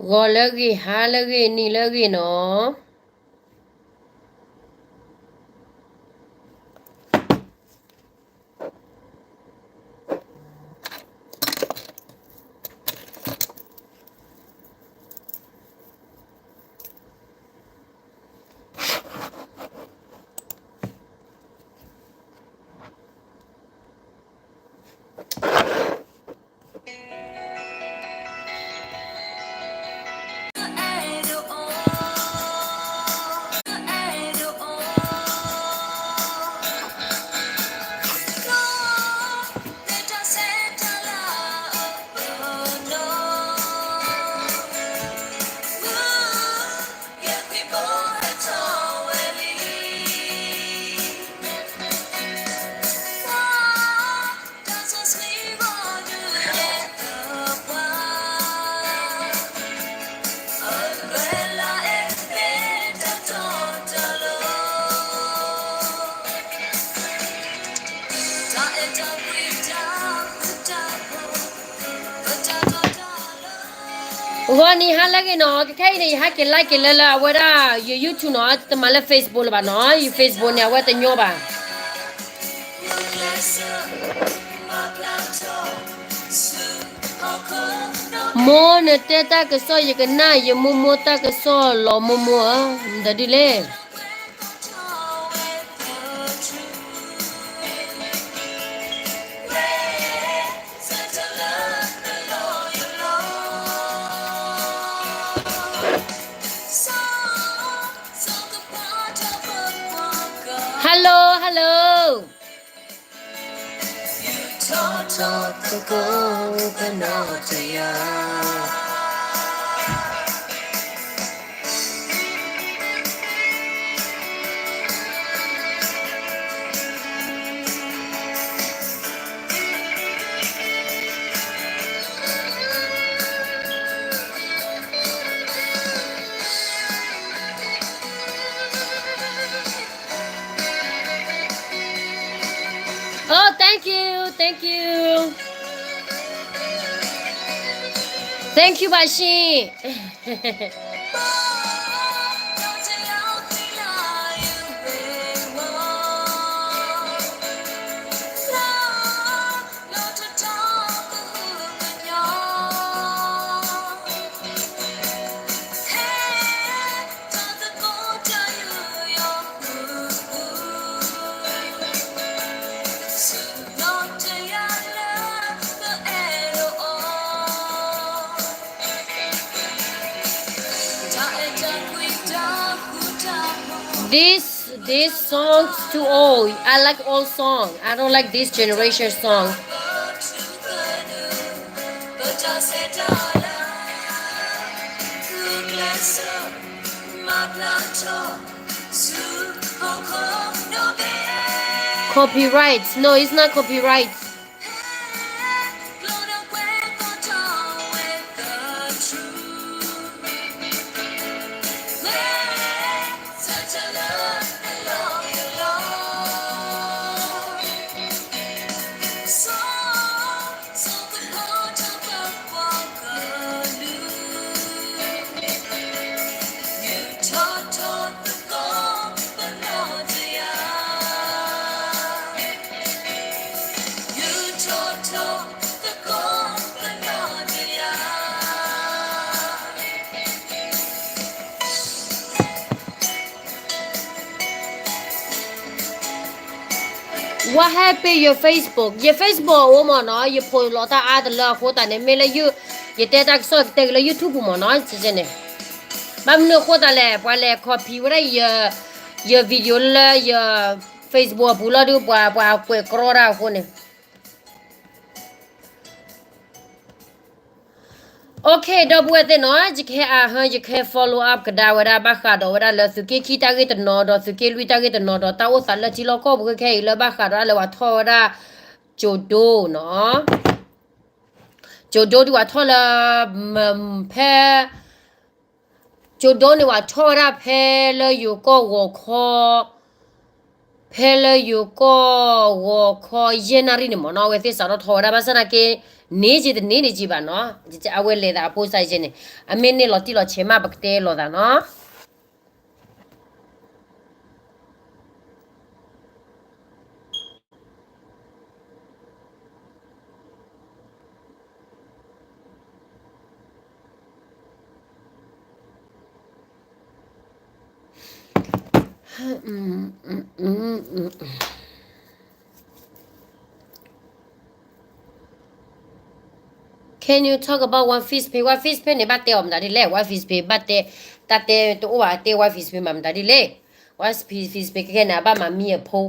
ဂီၤလၢအဂ့ၤ, ဟါလၢအဂ့ၤ, နံၤလၢအဂ့ၤနီၤ. ဂီၤနံၤဟါလၢအဂ့ၤနီၤ, ခဲအံၤန့ၣ် ယဟဲက့ၤ live က့ၤလၢလၢအဝဲဒၣ် ယ YouTube နီၤ, တမၤလၢ Facebook လၢၤဘၣ်နီၤ, ယ Facebook န့ၣ် အဝဲတညီဘၣ်. မိၢ်နတဲတၢ်ကစီၣ်ယကနၣ်, ယမိၢ်မိၢ်တၢ်ကစီၣ်လီၤမိၢ်မိၢ်ဧၢ, မတၤဒ်လဲၣ်. Hello, hello. Oh, thank you, thank you. Thank you, ဘၣ်ရှ့. This, this song's too old. I like old song. I don't like this generation song. Copyright. No, it's not copyright. What happened your Facebook? ယ Facebook အိၣ်မ့ၢ်နီၤ, ယ post လီၤတၢ်အါတလၢအဃိသတးန့ၣ် မ့ၢ်လၢ ယတဲတၢ်ကစီၣ်ကတဲက့ၤလၢ YouTube မ့ၢ်နီၤ, န့ၣ်. ဘၣ်မနုၤအဃိသတးလဲၣ်, ပှၤလဲၤ copy ဝဲဒၣ် ယ video လၢယ Facebook အပူၤလီၤဒုး ပှၤ ပှၤကွဲးကြီတၢ်အဃိန့ၣ်. Okay, ဒီပုၢ်ဝဲၢ်သ့ၣ်နီၤ, ယကဟဲအဟၢ ယကဟဲ follow up ကဒါဝဲဒၣ် ဘၣ်ဃးဒီးဝဲဒၣ်လၢသုးက့ခံတၢ်ဂ့ၢ်တနီၤဒီး သုးက့လွံၢ်တၢ်ဂ့ၢ်တနီၤဒီး တၢ်အိၣ်သးလၢထံလီၢ်ကီၢ်ပူၤခဲအံၤလၢဘၣ်ဃးဒီးလၢပှၤထီၣ်ဝဲဒၣ် ကၠိၤဒိနီၤ. ကၠိၤဒိဒုးပှၤထီၣ်လၢ ဖဲ ကၠိၤဒိန့ၣ် ပှၤထီၣ်ဝဲဒၣ်ဖဲလၢယိၤကီၢ်ဂီၤခီ ပ ဖဲလၢယိၤကီၢ်ဂီၤခီယဲၢ်နၣ်ရံၣ်န့ၣ်မ့ၢ်နီၤ အဝဲသ့ၣ်စးထီၣ်ထီဝဲဒၣ် ဘၣ်ဆၣ်သနာ်က့ န့ၢ်က့တန့ၢ်ဒံးက့ဘၣ်နီၤ, အဝဲလဲၤသးအဖိစၢ်ယဲၢ်န့ၣ် အမ့ၢ်န့ၢ်လီၤတံၢ်လီၤဆဲးမး ပကတဲလီၤသးနီၤ. Can you talk about One Fist Pay? One Fist Pay န့ၣ် ဘၣ်တဲအီၤမတၤဒ်လဲၣ်, One Fist Pay ဘၣ်တဲ, တၢ်တဲတအိၣ်ဘၣ်တဲ One Fist Pay မၤမတၤဒ်လဲၣ်, One Fist Pay ခဲခဲန့ၣ် အဘၣ်မၤမံအဖိ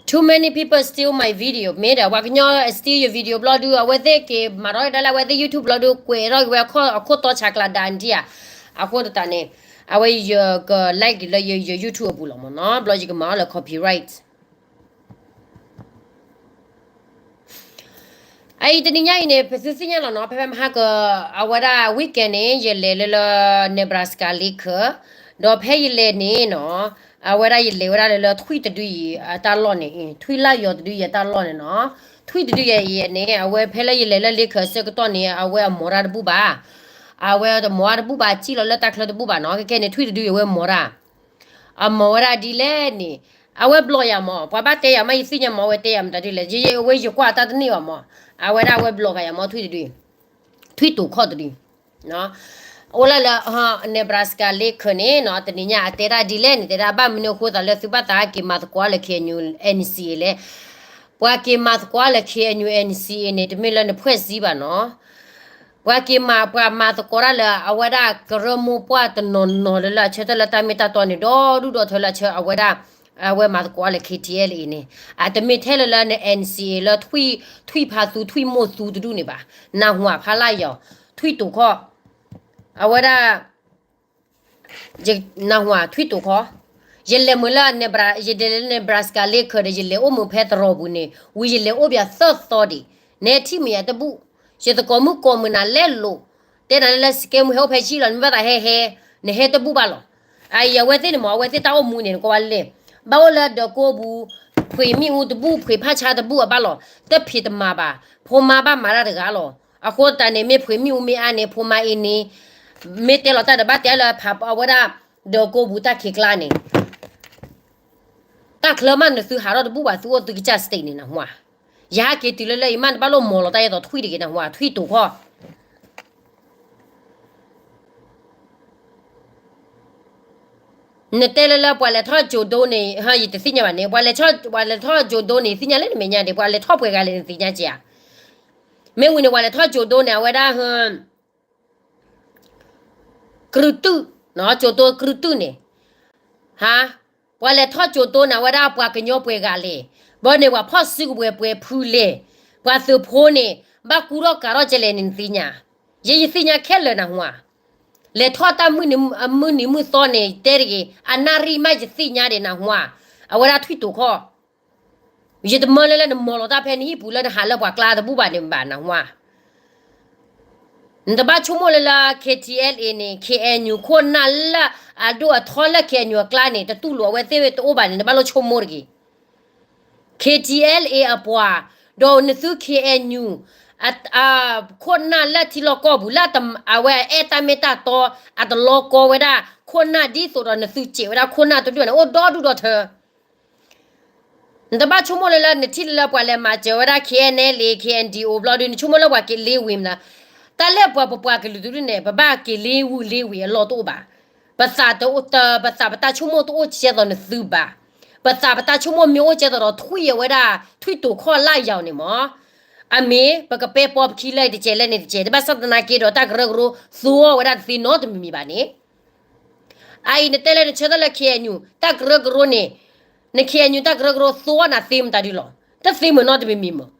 Too many people steal my video မ့ၢ်ဒီး ပှၤကညီ steal ယ video ဘျီဒု အဝဲသ့ၣ်က့ၤမၤထီၣ်ကဒါလၢအဝဲသ့ၣ် YouTube ဘျီဒု ကွဲးထီၣ်က့ၤဝဲအခိၣ်တီဆးကျးဒါနထံၣ်ဧါ, အဃိသတးန့ၣ် အဝဲယက like လၢယ YouTube အပူၤလီၤမ့ၢ်နီၤ, ဘျီယကမၤအီၤလၢ copyright. အအံၤတနံၤညါအံၤန့ၣ် ပသုသ့ၣ်ညါလီၤနီၤ, ဖဲဖဲမဟါက အဝဲဒၣ် weekend န့ၣ် ယလဲၤလၢလၢ Nebraska လ့ခၢၣ်, ဒီးဖဲယလဲၤန့ၣ်နီၤ, အဝဲဒၣ်ယလဲၤဝဲဒၣ်လၢလၢထွံၣ်တဒုအံၤအတၢ်လီၢ်န့ၣ်, ထွံၣ်လၢ်ယီၤတဒုအံၤအတၢ်လီၢ်န့ၣ်နီၤ, ထွံၣ်တဒုအံၤန့ၣ် အဝဲဖဲလၢယလဲၤလၢလ့ခၢၣ်အဆၢကတီၢ်န့ၣ် အဝဲအမီၤတၢ်တဘူၣ်ဘၣ်, အဝဲတမီၤတၢ်တဘူၣ်ဘၣ် စံၣ်လီၤလၢတၢ်ချၢတဘူၣ်ဘၣ်နီၤ, ခဲခဲန့ၣ် ထွံၣ်တဒုအံၤအဝဲမီၤတၢ် အမီၤဝဲဒၣ်ဒ်လဲၣ်န့ၣ်, အဝဲဘျီယၤမး, ပှၤဘၣ်တဲယၤမး ယသ့ၣ်ညါမး အဝဲတဲယၤမတၤဒ်လဲၣ်, အဝဲယကွၢ်တၢ်တန့ၢ်ဘၣ်မး, အဝဲဒၣ်အဝဲဘျီဃာ်ယၤမး ထွံၣ်တဒု, ထွံၣ်တိာ်ခီၣ်တဒု, အိၣ်လၢလၢ Nebraska လ့ခၢၣ်န့ၣ်နီၤ, တနံၤညါအတဲဒၣ်ဒ်လဲၣ်န့ၣ် တဲဒၣ်ဘၣ်မနုၤအဃိသးလၢသုဘၣ်သးက့ၤမၤသကိးလၢ KNU NCA လဲၣ်, ပှၤက့ၤမၤသကိးလၢ KNU NCA န့ၣ် တမ့ၢ်လၢနဖှဲးစံဘၣ်နီၤ ပှၤက့ၤမၤ ပှၤမၤသကိးတၢ်လၢ အဝဲဒၣ်ကရၢမိၢ်ပှၢ်တနီၤနီၤလၢလၢအဆၢထၢၣ်လၢတၢ်မ့ၢ်တၢ်တီန့ၣ် ဒီဒူၣ်ဒီထၢလၢအဆၢ အဝဲဒၣ် အဝဲမၤသကိးလၢ K T L A န့ၣ်, အတမ့ၢ်ထဲလၢလၢန N C A လၢ ထွံၣ်ဖးသူ ထွံၣ်မိၢ်သူတဒူၣ်န့ၣ်ဘၣ်, နၢ်ဟူဧါ ဖးလၢ်ယီၤ, ထွံၣ်တိာ်ခီၣ်, အဝဲဒၣ် နၢ်ဟူဧါ ထွံၣ်တိာ်ခီၣ်, ယလဲၤမုာ်လၢ ယဒ်လဲၣ်လၢ Nebraska လ့ခၢၣ်ဒီး ယလဲၤအိၣ်မုာ်ဖဲသရိာ်ပူၤန့ၣ် ဝံၤယလဲၤအိၣ်ဘၣ်သၢသီဒံး, နဟဲထံၣ်မုာ်ယၤတဘူၣ်, ယသကိးမုၣ်ကိးမုာ်နၤလဲလိာ်, တဲနၤလၢလၢ စကဲမုၢ်ဟဲအိၣ်ဖဲဆံလီၤ နမ့ၢ်ဘၣ်သးဟဲဟဲ, နဟဲတဘူၣ်ဘၣ်လီၤ. အအံၤအဝဲသ့ၣ်န့ၣ်မး အဝဲသ့ၣ်တၢ်အိၣ်မူန့ၣ် နကွၢ်ဝဲလဲၣ်, ဘၣ်အိၣ်လၢဒၢးကိးပူၤ, ဖှ့ၤမ့ၣ်အူတဘူၣ် ဖှ့ၤဖးဆါတဘူၣ်အဘၣ်လီၤ, တဖံးတမၤဘၣ်, ဖိမါဘၣ်မၤတၢ်တဂၤလီၤ. အဃိသတးန့ၣ် မ့ၢ်ဖှ့ၤမ့ၣ်အူမ့ၢ်အါန့ၣ် ဖိမါအံၤန့ၣ် မ့ၢ်တဲလီၤတၢ်ဒီးဘၣ်တဲလၢဖးအဝဲဒၣ် ဒၢးကိးပူၤတၢ်ခံးကျါန့ၣ် တၢ်ချၢမးနသုဟးထီၣ်တဘူၣ်ဘၣ် သုအိၣ်သုကစၢ် state န့ၣ် နၢ်ဟူဧါ. ယဟးက့ၤတုၤလၢလၢအံၤမး နဘၣ်လိၣ်မီၤလီၤတၢ်ယဲသိးထွံၣ်တဂ့ၤ နၢ်ဟူဧါ ထွံၣ်တိာ်ခီၣ်. နတဲလၢလၢပှၤလဲၤထီၣ်ကၠိၤဒိန့ၣ် ယတသ့ၣ်ညါဘၣ်န့ၣ် ပှၤလဲၤထီၣ်ကၠိၤဒိန့ၣ် သ့ၣ်ညါလၢနမဲာ်ညါဒံး ပှၤလဲၤထီၣ်ပှဲၤဂၤလဲၣ်နသ့ၣ်ညါက့ၤဧါ. မ့ၢ်ဝံၤန့ၣ် ပှၤလဲၤထီၣ်ကၠိၤဒိန့ၣ် အဝဲဒၣ် ကြုၢ်တုၢ်, ကၠိၤဒိကြုၢ်တုၢ်န့ၣ်, ဟါ, ပှၤလဲၤထီၣ်ကၠိၤဒိန့ၣ် အဝဲဒၣ်ပှၤကညီပှဲၤဂၤလဲၣ်, ဘၣ်န့ၣ်ပှၤဖီၣ်စုကဝဲၤပှဲၤဖုလဲၣ်, ပှၤသုးဖိန့ၣ် ဘၣ်ကူထီၣ်ကၤထီၣ်ကဲလဲၣ်န့ၣ်နသ့ၣ်ညါ, ယဲယသ့ၣ်ညါခဲလၢာ်နၢ်ဟူဧါ. လဲၤထီၣ်တၢ်မုၢ်နံၤမုၢ်သီန့ၣ် တဲတဂ့ၤ အနၣ်ရံၣ်မးယသ့ၣ်ညါဒံးနၢ်ဟူဧါ, အဝဲဒၣ်ထွံၣ်တိာ်ခီၣ် ယတမၢလၢလၢနမီၤလီၤတၢ်ဖဲနဟံၣ်ပူၤလၢနဟးလၢပှၤကျါတဘူၣ်ဘၣ်န့ၣ်ဘၣ်နၢ်ဟူဧါ. နတဘၣ်ဆိကမိၣ်လၢလၢ K T L A န့ၣ် K N U ခိၣ်နၢ်လၢအဒိၣ်အထီလၢ K N U အကျါန့ၣ် တတူၢ်လိာ်အဝဲသ့ၣ်တအိၣ်ဘၣ်န့ၣ် နဘၣ်လိၣ်ဆိကမိၣ်တဂ့ၤ. K T L A အပှၤ, ဒီးနသု K N U ခိၣ်နၢ်လၢထံလီၢ်ကီၢ်ပူၤ လၢအဝဲအဲၣ်တၢ်မ့ၢ်တၢ်တီ အတလီကီဝဲဒၣ် ခိၣ်နၢ်ဒ်သိးဒီးနသုစဲးဝဲဒၣ်ခိၣ်နၢ်တဒူၣ်န့ၣ် အိၣ်ဒီဒူၣ်ဒီထၢ နတဘၣ်ဆိကမိၣ်လၢလၢနထံၣ်လၢလၢပှၤလဲၤမၤစၢၤဝဲဒၣ် K N L A K N D O ဘျီဒု နဆိကမိၣ်လၢပှၤက့ၤလ့ဝံၤမနုၤ, တၢ်လၢပှၤပပှၤကလုာ်တဒူၣ်န့ၣ် ပဘၣ်က့ၤလ့ဝံၤလ့ဝံၤအလီၢ်တအိၣ်ဘၣ်. ပသးတအိၣ်တၢ် ပသးပတၢ်ဆိကမိၣ်တအိၣ်ကဲသိးနသုဘၣ်. ပသးပတၢ်ဆိကမိၣ်မ့ၢ်အိၣ်ကဲသိးဒီးထွံၣ်အဝဲဒၣ် ထွံၣ်တိာ်ခီၣ်လၢ်ယီၤန့ၣ်မး အမ့ၢ်ပကပဲပီပခံလၢတကဲးလၢန့ၣ်တကဲး တဘၣ်ဆၣ်သနာ်က့ဒီး တၢ်ကရၢကရိသူအီၤဝဲဒၣ်တသ့နီတမံၤမံၤဘၣ်န့ၣ်. အအံၤနတဲလၢနဆၢထၢၣ်လၢ K N U တၢ်ကရၢကရိန့ၣ်, န K N U တၢ်ကရၢကရိသူအီၤနၤသ့မတၤဒုလီၤ. တသ့မနီတမံၤမံၤမး.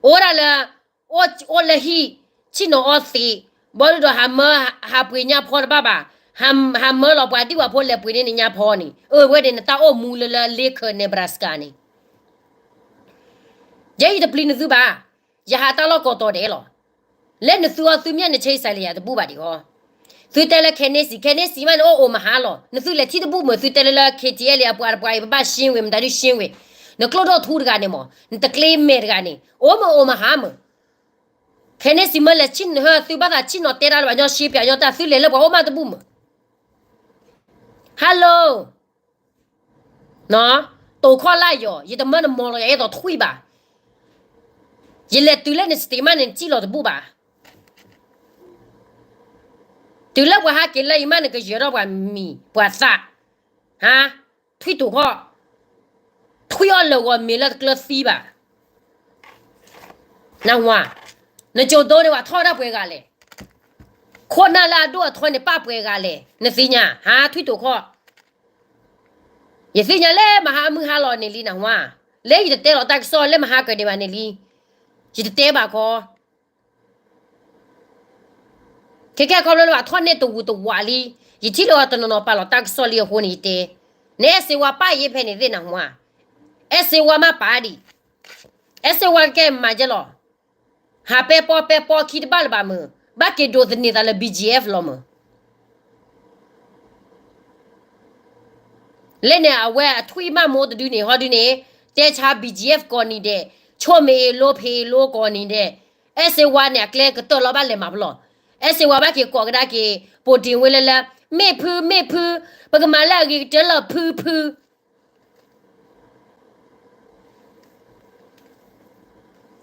အိၣ်ဒၣ်လၢ အိၣ်လၢဟံၣ် ဆ့ၣ်နီၤအီသံး, ဘၣ်ဒုဒီးဟးမၢ ဟးပှ့ၤညါဖီတဘၣ်ဘၣ်, ဟးမၢလီၤပှၤဒံၣ်ပှၤဖိလဲၤပှ့ၤန့ၢ်နညါဖီန့ၣ်, အၢ ဝဲန့ၣ်နတၢ်အိၣ်မူလၢလၢလ့ခၢၣ် Nebraska န့ၣ် ယဲယတပျံၤနသုဘၣ်, ယဟးတၢ်လီၢ်ကိးတီၤဒဲးလီၤ. လၢနသုအီသုမ့ၢ်နဆဲးစးလၢယၤတဘူၣ်ဘၣ်ဒံးအီၤ. သုတဲလၢ ခဲန့ၣ်စံး ခဲန့ၣ်စံးမးန့ၣ် အိၣ် Omaha လီၤ. နသုလဲၤထံၣ်တဘူၣ်မုာ် သုတဲလၢလၢ K T L အပှၤတပှၤအံၤ ပဘၣ်ရှင်းဝဲ မတၤဒုရှင်းဝဲ. နကျိဒိၣ်ထူတဂၤန့ၣ်မး နတကျ့မဲာ်တဂၤန့ၣ် အိၣ်မုာ် Omaha မုာ်. ခဲန့ၣ်စံးမး လဲၤဆ့ၣ်နီၤ သုဘၣ်သးဆ့ၣ်နီၤတဲတၢ်လၢပှၤညီ ရှင်းပြညီတၢ် သုလဲၤလၢပှၤအိၣ်မးတဘူၣ်မုာ်. Hello တိာ်ခီၣ်လၢယီၤ ယတမၢနမီၤလီၤယၤ အဲၣ်ဒိးထွံၣ်ဘၣ်. ယလဲၤတုၤလၢန state မးန့ၣ် နစံၣ်လီၤတဘူၣ်ဘၣ်. တုၤလၢပှၤဟးက့ၤလၢအံၤမး နကယၢၤထီၣ်ပှၤမံၤပှၤသၣ်, ဟါ, ထွံၣ်တိာ်ခီၣ်, ထွံၣ်အီၣ်လၢာ်ဂီၤမ့ၤလၢတကျၢၤသံဘၣ်. နၢ်ဟူဧါ, နကၠိၤဒိန့ၣ် ပှၤထီၣ်ဝဲဒၣ်ပှဲၤဂၤလဲၣ်. ခိၣ်နၢ်လၢအဒိၣ်အထီန့ၣ် ပၣ်ပှဲၤဂၤလဲၣ် နသ့ၣ်ညါ, ဟါ, ထွံၣ်တိာ်ခီၣ်. ယသ့ၣ်ညါလၢမဟါမုၢ်ဟါလီၤန့ၣ်လံ နၢ်ဟူဧါ, လၢယတတဲလီၤတၢ်ကစီၣ်လၢမဟါကၢၤန့ၣ်ဘၣ်န့ၣ်လံ. ယတတဲဘၣ်ခီ ခဲကဲခီဖျိလၢပှၤထီၣ်န့ၢ်တဝူးတဝးလံ, ယထံၣ်လၢအီၤတနီၤနီၤပာ်လီၤတၢ်ကစီၣ်လံအဃိန့ၣ် ယတဲ, နအဲၣ်စ့ဝါပၣ်ယ့ဖဲန့ၣ်သ့ၣ် နၢ်ဟူဧါ, အဲၣ်စ့ဝါမးပာ်ဒံး, အဲၣ်စ့ဝါကဲမၤကဲလီၤ, ဟးပဲပီပဲပီခံတဘၣ်လၢၤဘၣ်မုာ်, ဘၣ်က့ၤဒိးသန့ၤသးလၢ B G F လီၤမုာ်. လၢန့ၣ်အဝဲအထွံၣ်မးမိၢ်တဒုန့ၣ် ဟီဒုန့ၣ်, တဲဆါ B G F ကိးနံၤဒဲး, ဆိၣ်မ့ၢ်အ့ၣ်လိဖံးအ့ၣ်လိကိးနံၤဒဲး, အဲၣ်စ့ဝါန့ၣ် အကျဲကတၢၢ်လီၤဘၣ်လဲၤမၤပလီၢ်, အဲၣ်စ့ဝါဘၣ်က့ၤကိးကဒါက့ၤ ပိတ့ၣ်ဝဲလၢလၢ, မ့ၣ်ဖု မ့ၣ်ဖု, ပကမၤလၢအဂ့ၤကတၢၢ်လၢဖုဖု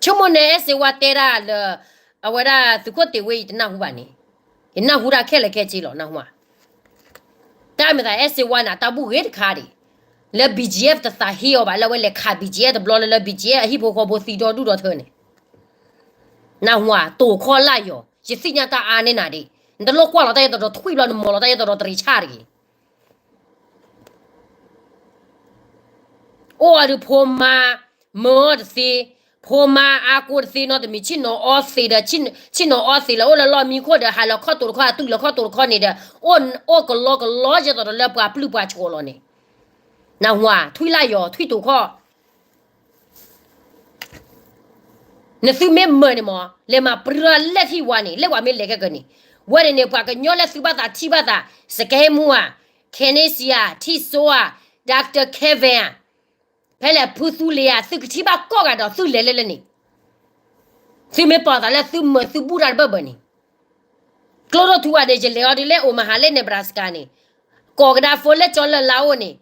ဆိကမိၣ်န့ၣ် အဲၣ်စ့ဝါတဲဒၣ်လၢ အဝဲဒၣ်သုးခိၣ်တ့ၢ်ဝဲအံၤ တနၢ်ဟူဘၣ်န့ၣ်, ယနၢ်ဟူတၢ်ခဲလၢာ်ခဲဆ့လီၤ နၢ်ဟူဧါ. တၢ်မ့ၢ်သး အဲၣ်စ့ဝါန့ၣ် အတၢ်ဘူၣ်ဂ့ၤတခါဒံး, လၢ B G F တသးဟ့အီၤဘၣ် လၢအဝဲလဲၤခး B G F တဘျီလၢလၢ B G F အဟံၣ်ဖိဃီဖိသံဒီဒူၣ်ဒီထၢန့ၣ်, နၢ်ဟူဧါ, တိာ်ခီၣ်လၢယီၤ, ယသ့ၣ်ညါတၢ်အါန့ၢ်နၤဒံး, နတလိၣ်ကွၢ်လီၤတၢ်ယဲၢ်တီၤဒီးထွံၣ်ဘျီ နမီၤလီၤတၢ်ယဲၢ်တီၤဒီးတရံးဆၣ်တဂ့ၤ အိၣ်အီၤဒုးဖိမါ, မၢအီၤတသ့, ဖိမါအါကိးတသ့နီတမံၤ, ဆ့ၣ်နီၤအီသံးဒီး, ဆ့ၣ်နီၤအီသံးလၢအိၣ်လၢလီၢ်မံခိၣ်ဒီး ဟးလၢခီၣ်တိာ်တခီ ဟးတုၤလၢခီၣ်တိာ်တခီန့ၣ်ဒီး, အိၣ်ကလီကလီယဲၢ်တီၤဒီးလၢပှၤပျုၢ်ပှၤဆိးလီၤန့ၣ်, နၢ်ဟူဧါ, ထွံၣ်လၢယီၤ ထွံၣ်တိာ်ခီၣ် နသုမ့ၢ်မၢန့ၣ်မး လဲၤမၤပြၢလဲၣ်ထံၣ်ဝါန့ၣ် လၢပှၤမ့ၢ်လဲၤခဲကၢန့ၣ်, ဝဲန့ၣ်န့ၣ် ပှၤကညီလၢသုဘၣ်သးထံၣ်ဘၣ်သး, စကဲမူဧါ, ခဲန့ၣ်စံးဧါ, ထံၣ်စိဧါ, Doctor Kevin ဧါ, ဖဲလဲၣ်ဖုသူလ့ၤဧါ, သုကထံၣ်ဘၣ်ကိးဂၤဒီးသုလဲၤလၢလၢန့ၣ်, သုမ့ၢ်ပာ်သးလၢသုမၢသုဘူၣ်တၢ်တဘၢၣ်ဘၢၣ်န့ၣ်, ကျိဒိၣ်ထူဝဲဒၣ် ယလဲၤအီၤဒ်လၢ Omaha လၢ Nebraska န့ၣ်, ကိးကဒါ phone လၢကၠီလၢ်လါအိၣ်န့ၣ်,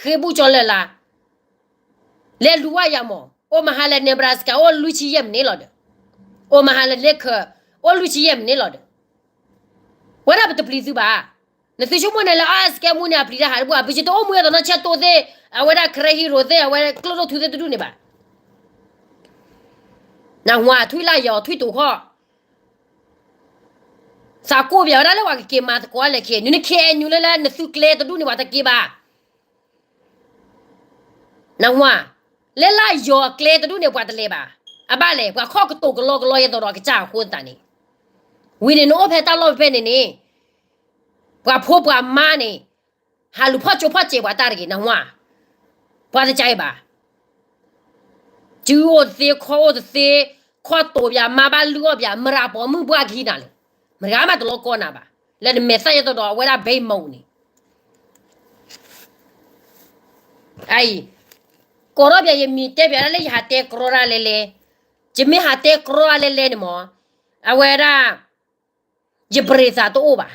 ဃ့ဘူၣ်ကၠီလၢ်လါ လဲၤလူၤဝဲယၤမး, Omaha လၢ Nebraska အိၣ်လွံၢ်ဆံယဲၢ်မံးနံးလီၤဒီး, Omaha လၢ Lincoln အိၣ်လွံၢ်ဆံယဲၢ်မံးနံးလီၤဒီး, ဝဲဒၣ်ပတပျံၤသုဘၣ်. နသုဆိကမိၣ်န့ၣ်လၢအစကဲမူန့ၣ် အပျံၤတၢ်ဟးတဘူၣ်ဧါ, ပယတအိၣ်မူအသိးနီၢ်ဆၢတိသ့ၣ်, အဝဲဒၣ် Karen Hero သ့ၣ်, အဝဲကျိဒိၣ်ထူသ့ၣ်တဒူၣ်န့ၣ်ဘၣ်. နၢ်ဟူဧါ, ထွံၣ်လၢယီၤ ထွံၣ်တိာ်ခီၣ် သးကိၢ်ပၠးဝဲဒၣ်လၢပှၤကက့ၤမၤသကိးလၢခဲ, နန K N U လၢလၢနသုကျဲတဒူၣ်န့ၣ် ပှၤတက့ၤဘၣ်. နၢ်ဟူဧါ, လၢလၢယီၤအကျဲတဒူၣ်န့ၣ် ပှၤတလဲၤဘၣ်. အဘၣ်လဲၣ်, ပှၤခီၣ်ကတိၤကလီကလီယဲၢ်သိးဒီးကစၢ်အဃိသတးန့ၣ်, ဝံၤန့ၣ်နအိၣ်ဖဲတၢ်လီၢ်ဖဲန့ၣ်န့ၣ်, ပှၤဖိပှၤမါန့ၣ် ဟးလူၤဖီၣ်ကၠိဖီၣ်စဲးပှၤတၢ်တဂ့ၤ နၢ်ဟူဧါ, ပှၤတကးအံၤဘၣ်. စုအိၣ်တသ့, ခီၣ်အိၣ်တသ့, ခီၣ်တိာ်ပၠး, မါဘၣ်လုၢ်အီၣ်ပၠး, မရၤပိာ်မုၣ်ပှၢ်ကဟံးနၤလဲၣ်, မတၤဂၤမးတလီၤကီနၤဘၣ်, လၢနမဲာ်သၣ်ယဲၢ်သိးဒီးအဝဲဒၣ်ဘဲမုၢ်န့ၣ် အအံၤ, ကိးထီၣ်ပၠးယမံၤတဲပၠးဒၣ်လၢယဟးတဲကြီတၢ်လဲၣ်လဲၣ်, ယမ့ၢ်ဟးတဲကြီတၢ်လဲၣ်လဲၣ်န့ၣ်မး, အဝဲဒၣ် ယပရံးသးတအိၣ်ဘၣ်.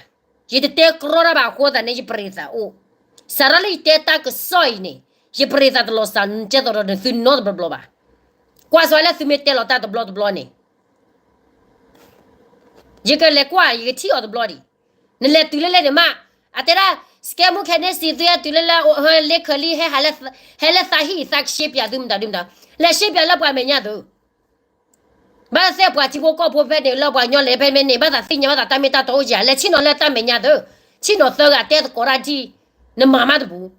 ယတတဲကြီတၢ်ဘၣ်အဃိသတးန့ၣ် ယပရံးသးအိၣ်. စးထီၣ်လၢယတဲတၢ်ကစီၣ်အံၤန့ၣ် ယပရံးသးတလီၤစၢ်ကဲသိးဒီးနသုနီတဘျီဘျီဘၣ်. ကွၢ်စ့ၢ်လၢသုမ့ၢ်တဲလီၤတၢ်တဘျီတဘျီန့ၣ် ယကလဲၤကွၢ် ယကထံၣ်အီၤတဘျီဒံး. နလဲၤတုၤလၢလဲၣ်န့ၣ်မး, အတဲဒၣ် စကဲမူခဲန့ၣ်စံးသုဟဲတုၤလၢလၢ လ့ခၢးလံ ဟဲဟးလၢ ဟဲလၢသးဟံၣ်သးကဆှီပၠးသုမတၤဒုမတၤ, လဲၤဆှီပၠးလၢပှၤမဲာ်ညါသု ဘၣ်သ့ၣ်ပှၤထံဖိကီၢ်ဖိဖဲန့ၣ် လၢပှၤကညီလဲၤဖဲမ့ၢ်န့ၣ် ဘၣ်သးသ့ၣ်ညါဘၣ်သးတၢ်မ့ၢ်တၢ်တီအိၣ်ဧါ, လဲၤဆ့ၣ်နီၤလၢတၢ်မဲာ်ညါသု, ဆ့ၣ်နီၤသၢဂၤတဲသကိးတၢ်ဒ် နမၤမးတပူၤ,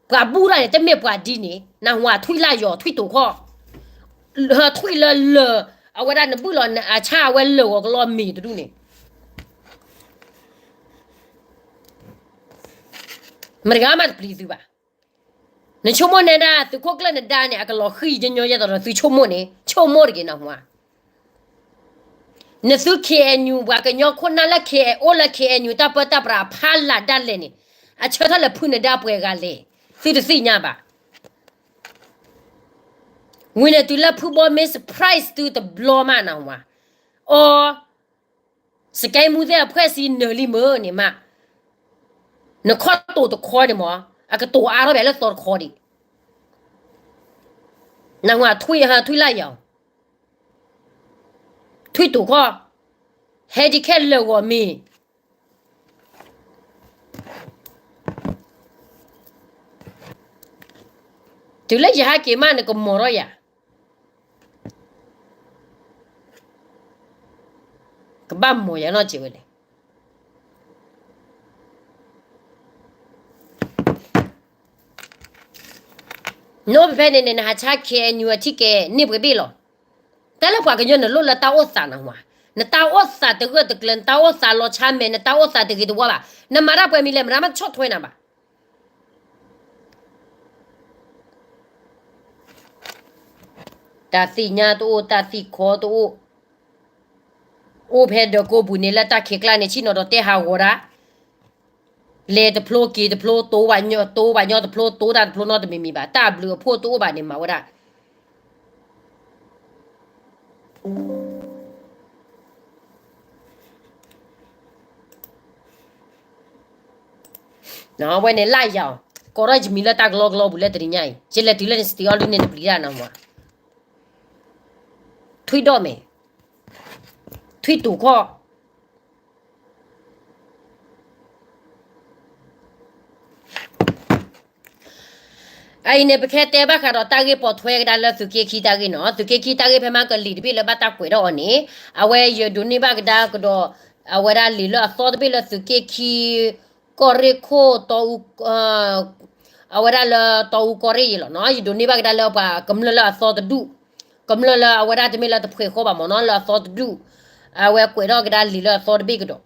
ပှၤဘူၣ်တၢ်န့ၣ် တမ့ၢ်ပှၤဒ်န့ၣ် နၢ်ဟူဧါ, ထွံၣ်လၢယီၤ ထွံၣ်တိာ်ခီၣ်, ဟၢထွံၣ်လၢလၢာ်, အဝဲဒၣ်နဘုၣ်လီၤအဆၣ်အဝဲလၢာ်ဂီၤကလီမ့ၤတဒူၣ်န့ၣ် မတၤဂၤမးတပျံၤသုဘၣ်. နဆိကမိၣ်နဲဒၣ် သုးခိၣ်ကျၢၢ်နဒါန့ၣ် အကလီၤဃံၤညီညီယဲသိးဒီးသုဆိကမိၣ်န့ၣ် ဆိကမိၣ်တက့ၢ် နၢ်ဟူဧါ. နသု K N U ပှၤကညီခိၣ်နၢ်လၢ K အိၣ်လၢ K N U တၢ်ပၢတၢ်ပြးအဖီလာ်ဒၣ်လဲာ်န့ၣ် အဆၢထၢၣ်လဲၤဖုးနဒါပှဲၤဂၤလဲၣ်, သုတသ့ၣ်ညါဘၣ်. ဝံၤန့ၣ်တုၤလၢဖုဘီမ့ၢ် surprise သုတဘျီမးနဝၤ, အီ စကဲမူသ့ၣ်အဖှဲၣ်စံနၢၤလံမ့ၢ်န့ၣ်မး, နခီၣ်တိာ်တခီန့ၣ်မး, အကတိၤအါထီၣ်ဘၣ်လၢသီတခီဒံး, နဝၤထွံၣ်ဟးထွံၣ်လၢယၤ ထွံၣ်တူာ်ခီၣ်, ဟဲဒံးခဲလၢာ်ဂီၤမ့ၢ်, တုၤလၢယဟးက့ၤမးနကမီၤထီၣ်ယၤ, ကဘၣ်မီၤယၤနီၢ်စဲးဝဲလဲၣ်. နအိၣ်ဖဲဖဲန့ၣ်န့ၣ် နဟးဆါ K N U အထံကဲန့ၢ်ပှဲၤဘ့ၣ်လီၤ. တၢ်လၢပှၤကညီနလိၣ်လၢတၢ်အိၣ်သးနၤ, နတၢ်အိၣ်သးတဂၢၢ်တကျၢၤ, နတၢ်အိၣ်သးလီၤဆါမဲာ်, နတၢ်အိၣ်သးတဂ့ၤတဝါဘၣ်, နမၤတၢ်ပှဲၤမံၤလဲၣ် မတၤမးတဆီၣ်ထွဲနၤဘၣ်. တၢ်သ့ၣ်ညါတအိၣ်, တၢ်သံၣ်ခီတအိၣ်, အိၣ်ဖဲဒၢးကိးပူၤန့ၣ် လၢတၢ်ခံးကျါန့ၣ် ဆ့ၣ်နီၤဒီးတဲဟးဂီၤဒၣ်, လဲၤတဖျိက့ၤတဖျိ, တိၤဘၣ်ညီ, တိၤဘၣ်ညီတဖျိ, တိၤတၢ်တဖျိနီတမံၤမံၤဘၣ်, တၢ်ဘျုးအဖှိၣ်တအိၣ်ဘၣ်န့ၣ် မၤဝဲဒၣ် ဝဲန့ၣ်လၢယၤ, ကိးထီၣ်ယမံၤလၢတၢ်ကလီကလီပူၤလၢတနံၤညါအံၤ, ယလဲၤတုၤလၢန့ၣ် စတံးအီလုၢ်န့ၣ် တပျံၤတၢ်နၤမး, ထွံၣ်ဒီၣ်မဲာ်, ထွံၣ်တူာ်ခီၣ် အအံၤန့ၣ် ပကဟဲတဲဘၣ်ဃးဒီးတၢ်ဂ့ၢ်ပိာ်ထွဲကဒါလၢသုးက့ခံတၢ်ဂ့ၢ်နီၤ, သုးက့ခံတၢ်ဂ့ၢ်ဖဲမၤကလံၤတဘ့ၣ်လၢဘၣ်တၢ်ကွဲးထီၣ်အီၤန့ၣ်, အဝဲယဒိးန့ၢ်ဘၣ်ကဒါကဒီး, အဝဲဒၣ်လံာ်လၢအသီတဘ့ၣ်လၢသုးက့ခံ ကီၢ်ရ့ၣ်ခိၣ်တီအူ အဝဲဒၣ်လၢတီအူကီၢ်ရ့ၣ်အံၤလီၤနီၤ, ယဒိးန့ၢ်ဘၣ်ကဒါလၢပှၤကမျၢၢ်လၢအသီတဒူၣ်, ကမျၢၢ်လၢအဝဲဒၣ်တမ့ၢ်လၢတဖှဲးဃီဘၣ်မ့ၢ်နီၤ, လၢအသီတဒူၣ်, အဝဲကွဲးထီၣ်ကဒါလံာ်လၢအသီတဘ့ၣ်ကဒီး,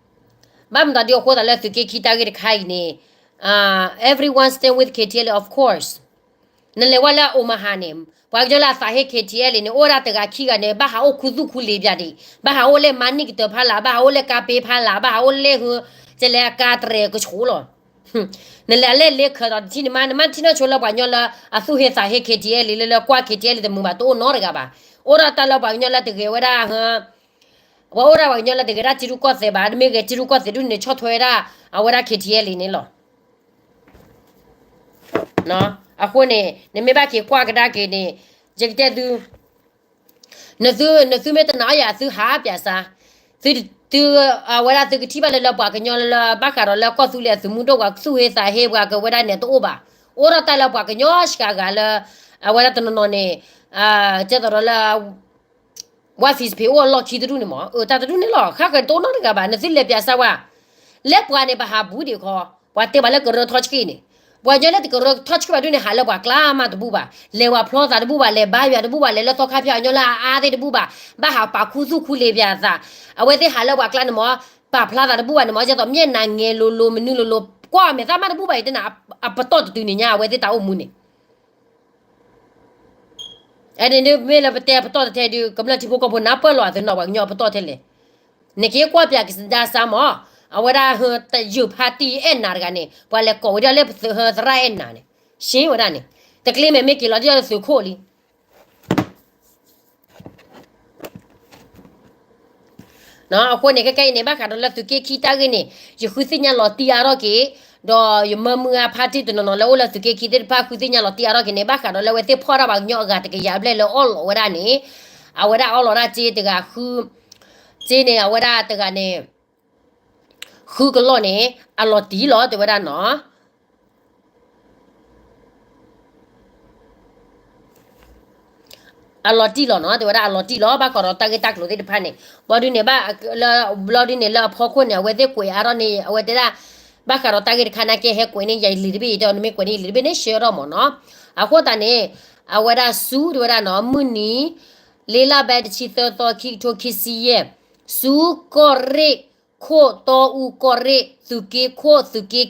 ဘၣ်မနုၤဒီးအဃိသတးလၢသုးက့ခံတၢ်ဂ့ၢ်တခါအံၤန့ၣ်, everyone stand with K T L A, of course. နလဲၤဝဲလၢ Omaha န့ၣ်, ပှၤကညီလၢအသးဟ့ K T L A န့ၣ် အိၣ်ဝဲဒၣ်တဂၤခံဂၤန့ၣ် ဘၣ်ဟးအိၣ်ခူသူၣ်ခူလံာ်ပၠးဒံး, ဘၣ်ဟးအိၣ်လၢမၤနံၣ်ကတၢၢ်ဖီလာ်, ဘၣ်ဟးအိၣ်လၢကါပ့ဖီလာ်, ဘၣ်ဟးအိၣ်လၢဟု, ကလဲၤအကါတရဲၣ်ကဆိးလီၤ. နလဲၤအလဲၤလ့ခၢးဒီးတထံၣ်န့ၣ်မး, နမ့ၢ်ထံၣ်နီၢ်ဆိလၢပှၤကညီလၢအသူၣ်ဟ့သးဟ့ K T L A လၢလၢကွၢ် K T L A တမုာ်ဘၣ် တအိၣ်နီတဂၤဘၣ်. အိၣ်ဒၣ်တၢ်လၢပှၤကညီလၢတဂဲၤဝဲဒၣ်, ပှၤအိၣ်ဒၣ်ပှၤကညီလၢတဂဲၤဒၣ်ထံရူၢ်ကီၢ်သဲးဘၣ်, တမ့ၢ်ဂဲၤထံရူၢ်ကီၢ်သဲးဒူၣ်န့ၣ် ဆီၣ်ထွဲဝဲဒၣ်, အဝဲဒၣ် K T L A န့ၣ်လီၤ. အဃိန့ၣ် နမ့ၢ်ဘၣ်က့ၤကွၢ်ကဒါက့ၤန့ၣ်, ယကတဲသု, နသု, နသုမ့ၢ်တနာ်အီၤယၤ သုဟးပၠးစါ, သု, သု, အဝဲဒၣ်သုကထံၣ်ဘၣ်လၢလၢပှၤကညီလၢဘၣ်ဃးဒီးလၢကီၢ်သူလ့ၤအသုးမုၢ်ဒိၣ်ပှၤသူၣ်ဟ့သးဟ့ပှၤကဝဲဒၣ်န့ၣ်တအိၣ်ဘၣ်. အိၣ်ဒၣ်တၢ်လၢပှၤကညီစှၤဂၤလၢ, အဝဲဒၣ်တနီၤနီၤန့ၣ်, ကဲသိးဒီးလၢ ဝါ Facebook အိၣ်အလီၢ်ခံတဒူၣ်န့ၣ်မး, အတၢ်တဒူၣ်န့ၣ်လီၤ, ဃၣ်ဃၢၤတအိၣ်နီတဂၤဘၣ်, နသုလဲၤပၠးစါဝဲ, လၢပှၤန့ၣ် ပဟးဘူးဒံးခီ, ပှၤတဲပှၤလၢကရၢထီၣ်ဆှံန့ၣ်, ပှၤကညီလၢတကရၢထီၣ်ဆှံဘၣ်ဒူၣ်န့ၣ် ဟးလၢပှၤကျါမးတဘူၣ်ဘၣ်, လဲၤဝဲဖျီသးတဘူၣ်ဘၣ်, လဲၤဘါယွၤတဘူၣ်ဘၣ်, လဲၤလၢသီခါဖၠၣ်အညီလၢအအါသ့ၣ်တဘူၣ်ဘၣ်, ဘၣ်ဟးပာ်ခူသူၣ်ခူလံာ်ပၠးသး, အဝဲသ့ၣ်ဟးလၢပှၤကျါန့ၣ်မး, ပာ်ဖျါသးတဘူၣ်ဘၣ်န့ၣ်မး, ကဲသိးမ့ၢ်နၤငဲၤလိၤလိၤမနုၤလိၤလိၤ, ကွၢ်မဲာ်သၣ်မးတဘူၣ်ဘၣ်အံၤတနၤ, အပတီၢ်တတုၤန့ၣ်ညါ အဝဲသ့ၣ်တၢ်အိၣ်မူန့ၣ် အဲန့ၣ်မ့ၢ်လၢပတဲပတီၢ်တထဲဒုး ကမျၢၢ်ထံဖိကီၢ်ဖိနၢ်ပၢၢ်လီၤအသုနီၤ ပှၤကညီအပတီၢ်ထဲလဲၣ်. နက့ၤကွၢ်ပၠးကဒါစါမး, အဝဲဒၣ်ဟၢတယုၢ်ဖါတံၢ် အဲၣ်နၤတဂၤန့ၣ် ပှၤလဲၤကိးဝဲဒၣ်လၢပသုးဟၢသရၣ်အဲၣ်နၤန့ၣ်, ရှ့ဝဲဒၣ်န့ၣ်, တကျ့မဲာ်မ့ၢ်က့ၤလီၤဒ်သိးသုးခိၣ်လံ အဃိန့ၣ် ခဲကဲအံၤန့ၣ် ဘၣ်ဃးဒီးလၢသုးက့ခံတၢ်ဂ့ၢ်န့ၣ် ယဃုသ့ၣ်ညါလီၤတံၢ်အါထီၣ်က့ၤ, ဒီးယမၢမုၢ်အါဖါတံၢ်တနီၤနီၤလၢအိၣ်လၢသုးက့ခံသ့ၣ်တဖၣ်ဃုသ့ၣ်ညါလီၤတံၢ်အါထီၣ်က့ၤန့ၣ် ဘၣ်ဃးဒီးလၢအဝဲသ့ၣ်ဖီၣ်ဒၣ်ပှၤကညီအဂၤတကယၤဘျဲၣ်လၢအီၣ်လီးဝဲဒၣ်န့ၣ်, အဝဲဒၣ်အီၣ်လီးဒၣ်စ့တဂၤဃု, စ့န့ၣ် အဝဲဒၣ်တဂၤန့ၣ် ဃုကလီၢ်န့ၣ် အလီၤတံၢ်လီၤ တဲဝဲဒၣ်နီၤ. အလီၤတံၢ်လီၤနီၤ တဲဝဲဒၣ်အလီၤတံၢ်လီၤ ဘၣ်ဃးဒီးတၢ်ဂ့ၢ်တၢ်ကျိၤသ့ၣ်တဖၣ်န့ၣ် ဘျီဒုန့ၣ်ဘၣ်, ဘျီဒုန့ၣ်လၢအဖီခိၣ်န့ၣ် အဝဲသ့ၣ်ကွဲးအါထီၣ်န့ၣ် အဝဲတဲဒၣ်, ဘၣ်ဃးဒီးတၢ်ဂ့ၢ်တခါနာ်က့ ဟဲကွဲးန့ၣ်ယလံာ်တဘ့ၣ်အံၤ တဲနမ့ၢ်ကွဲးန့ၣ်ယလံာ်တဘ့ၣ်န့ၣ် ဆှၢထီၣ်မးနီၤ. အဃိသတးန့ၣ် အဝဲဒၣ်ဆူ တဲဝဲဒၣ်နီၤ မုၢ်နံၤ လ့လၢဘဲတဆံသၢသီ ခံကထိခံဆံယဲၢ်, ဆူကီၢ်ရ့ၣ်ခိၣ်တီအူကီၢ်ရ့ၣ် သုးက့ခိၣ်သုး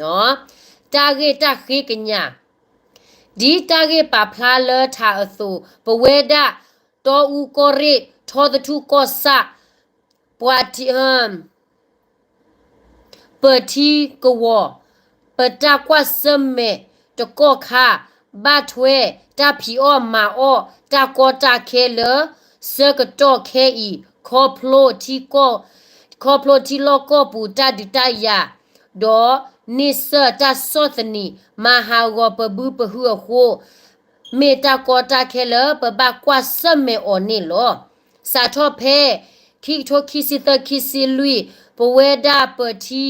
က့ခံ တၢ်ဂ့ၢ်တၢ်ဃ့ကညး ဒ်တၢ်ဂ့ၢ်ပာ်ဖျါလၢထးအသိး ပဝဲဒၣ် တီအူကီၢ်ရ့ၣ် ထီသထူၣ်ကီၢ်ဆၣ် ပှၤထံ ပထံကဝီၤ ပတၢ်ကွၢ်ဆၢၣ်မဲာ်တကီၢ်ခါ ဘၣ်ထွဲတၢ်ဖံးအီၣ်မၤအီၣ်တၢ်ကီတၢ်ခဲလၢ ဆၢကတီၢ်ခဲအံၤ ခီဖျိထံလီၢ်ကီၢ်ပူၤတၢ်ဒုးတၢ်ယၤ ဒီးန့ဆၢၣ်တၢ်ဆီၣ်သနံး မၤဟးဂီၤပဘုပဟုအဃိ မ့ၢ်တၢ်ကီတၢ်ခဲလၢပဘၣ်ကွၢ်ဆၢၣ်မဲာ်အီၤန့ၣ်လီၤ. စးထီၣ်ဖဲ ခံကထိခံဆံသၢ ခံဆံလွံၢ် ပဝဲဒၣ်ပထံ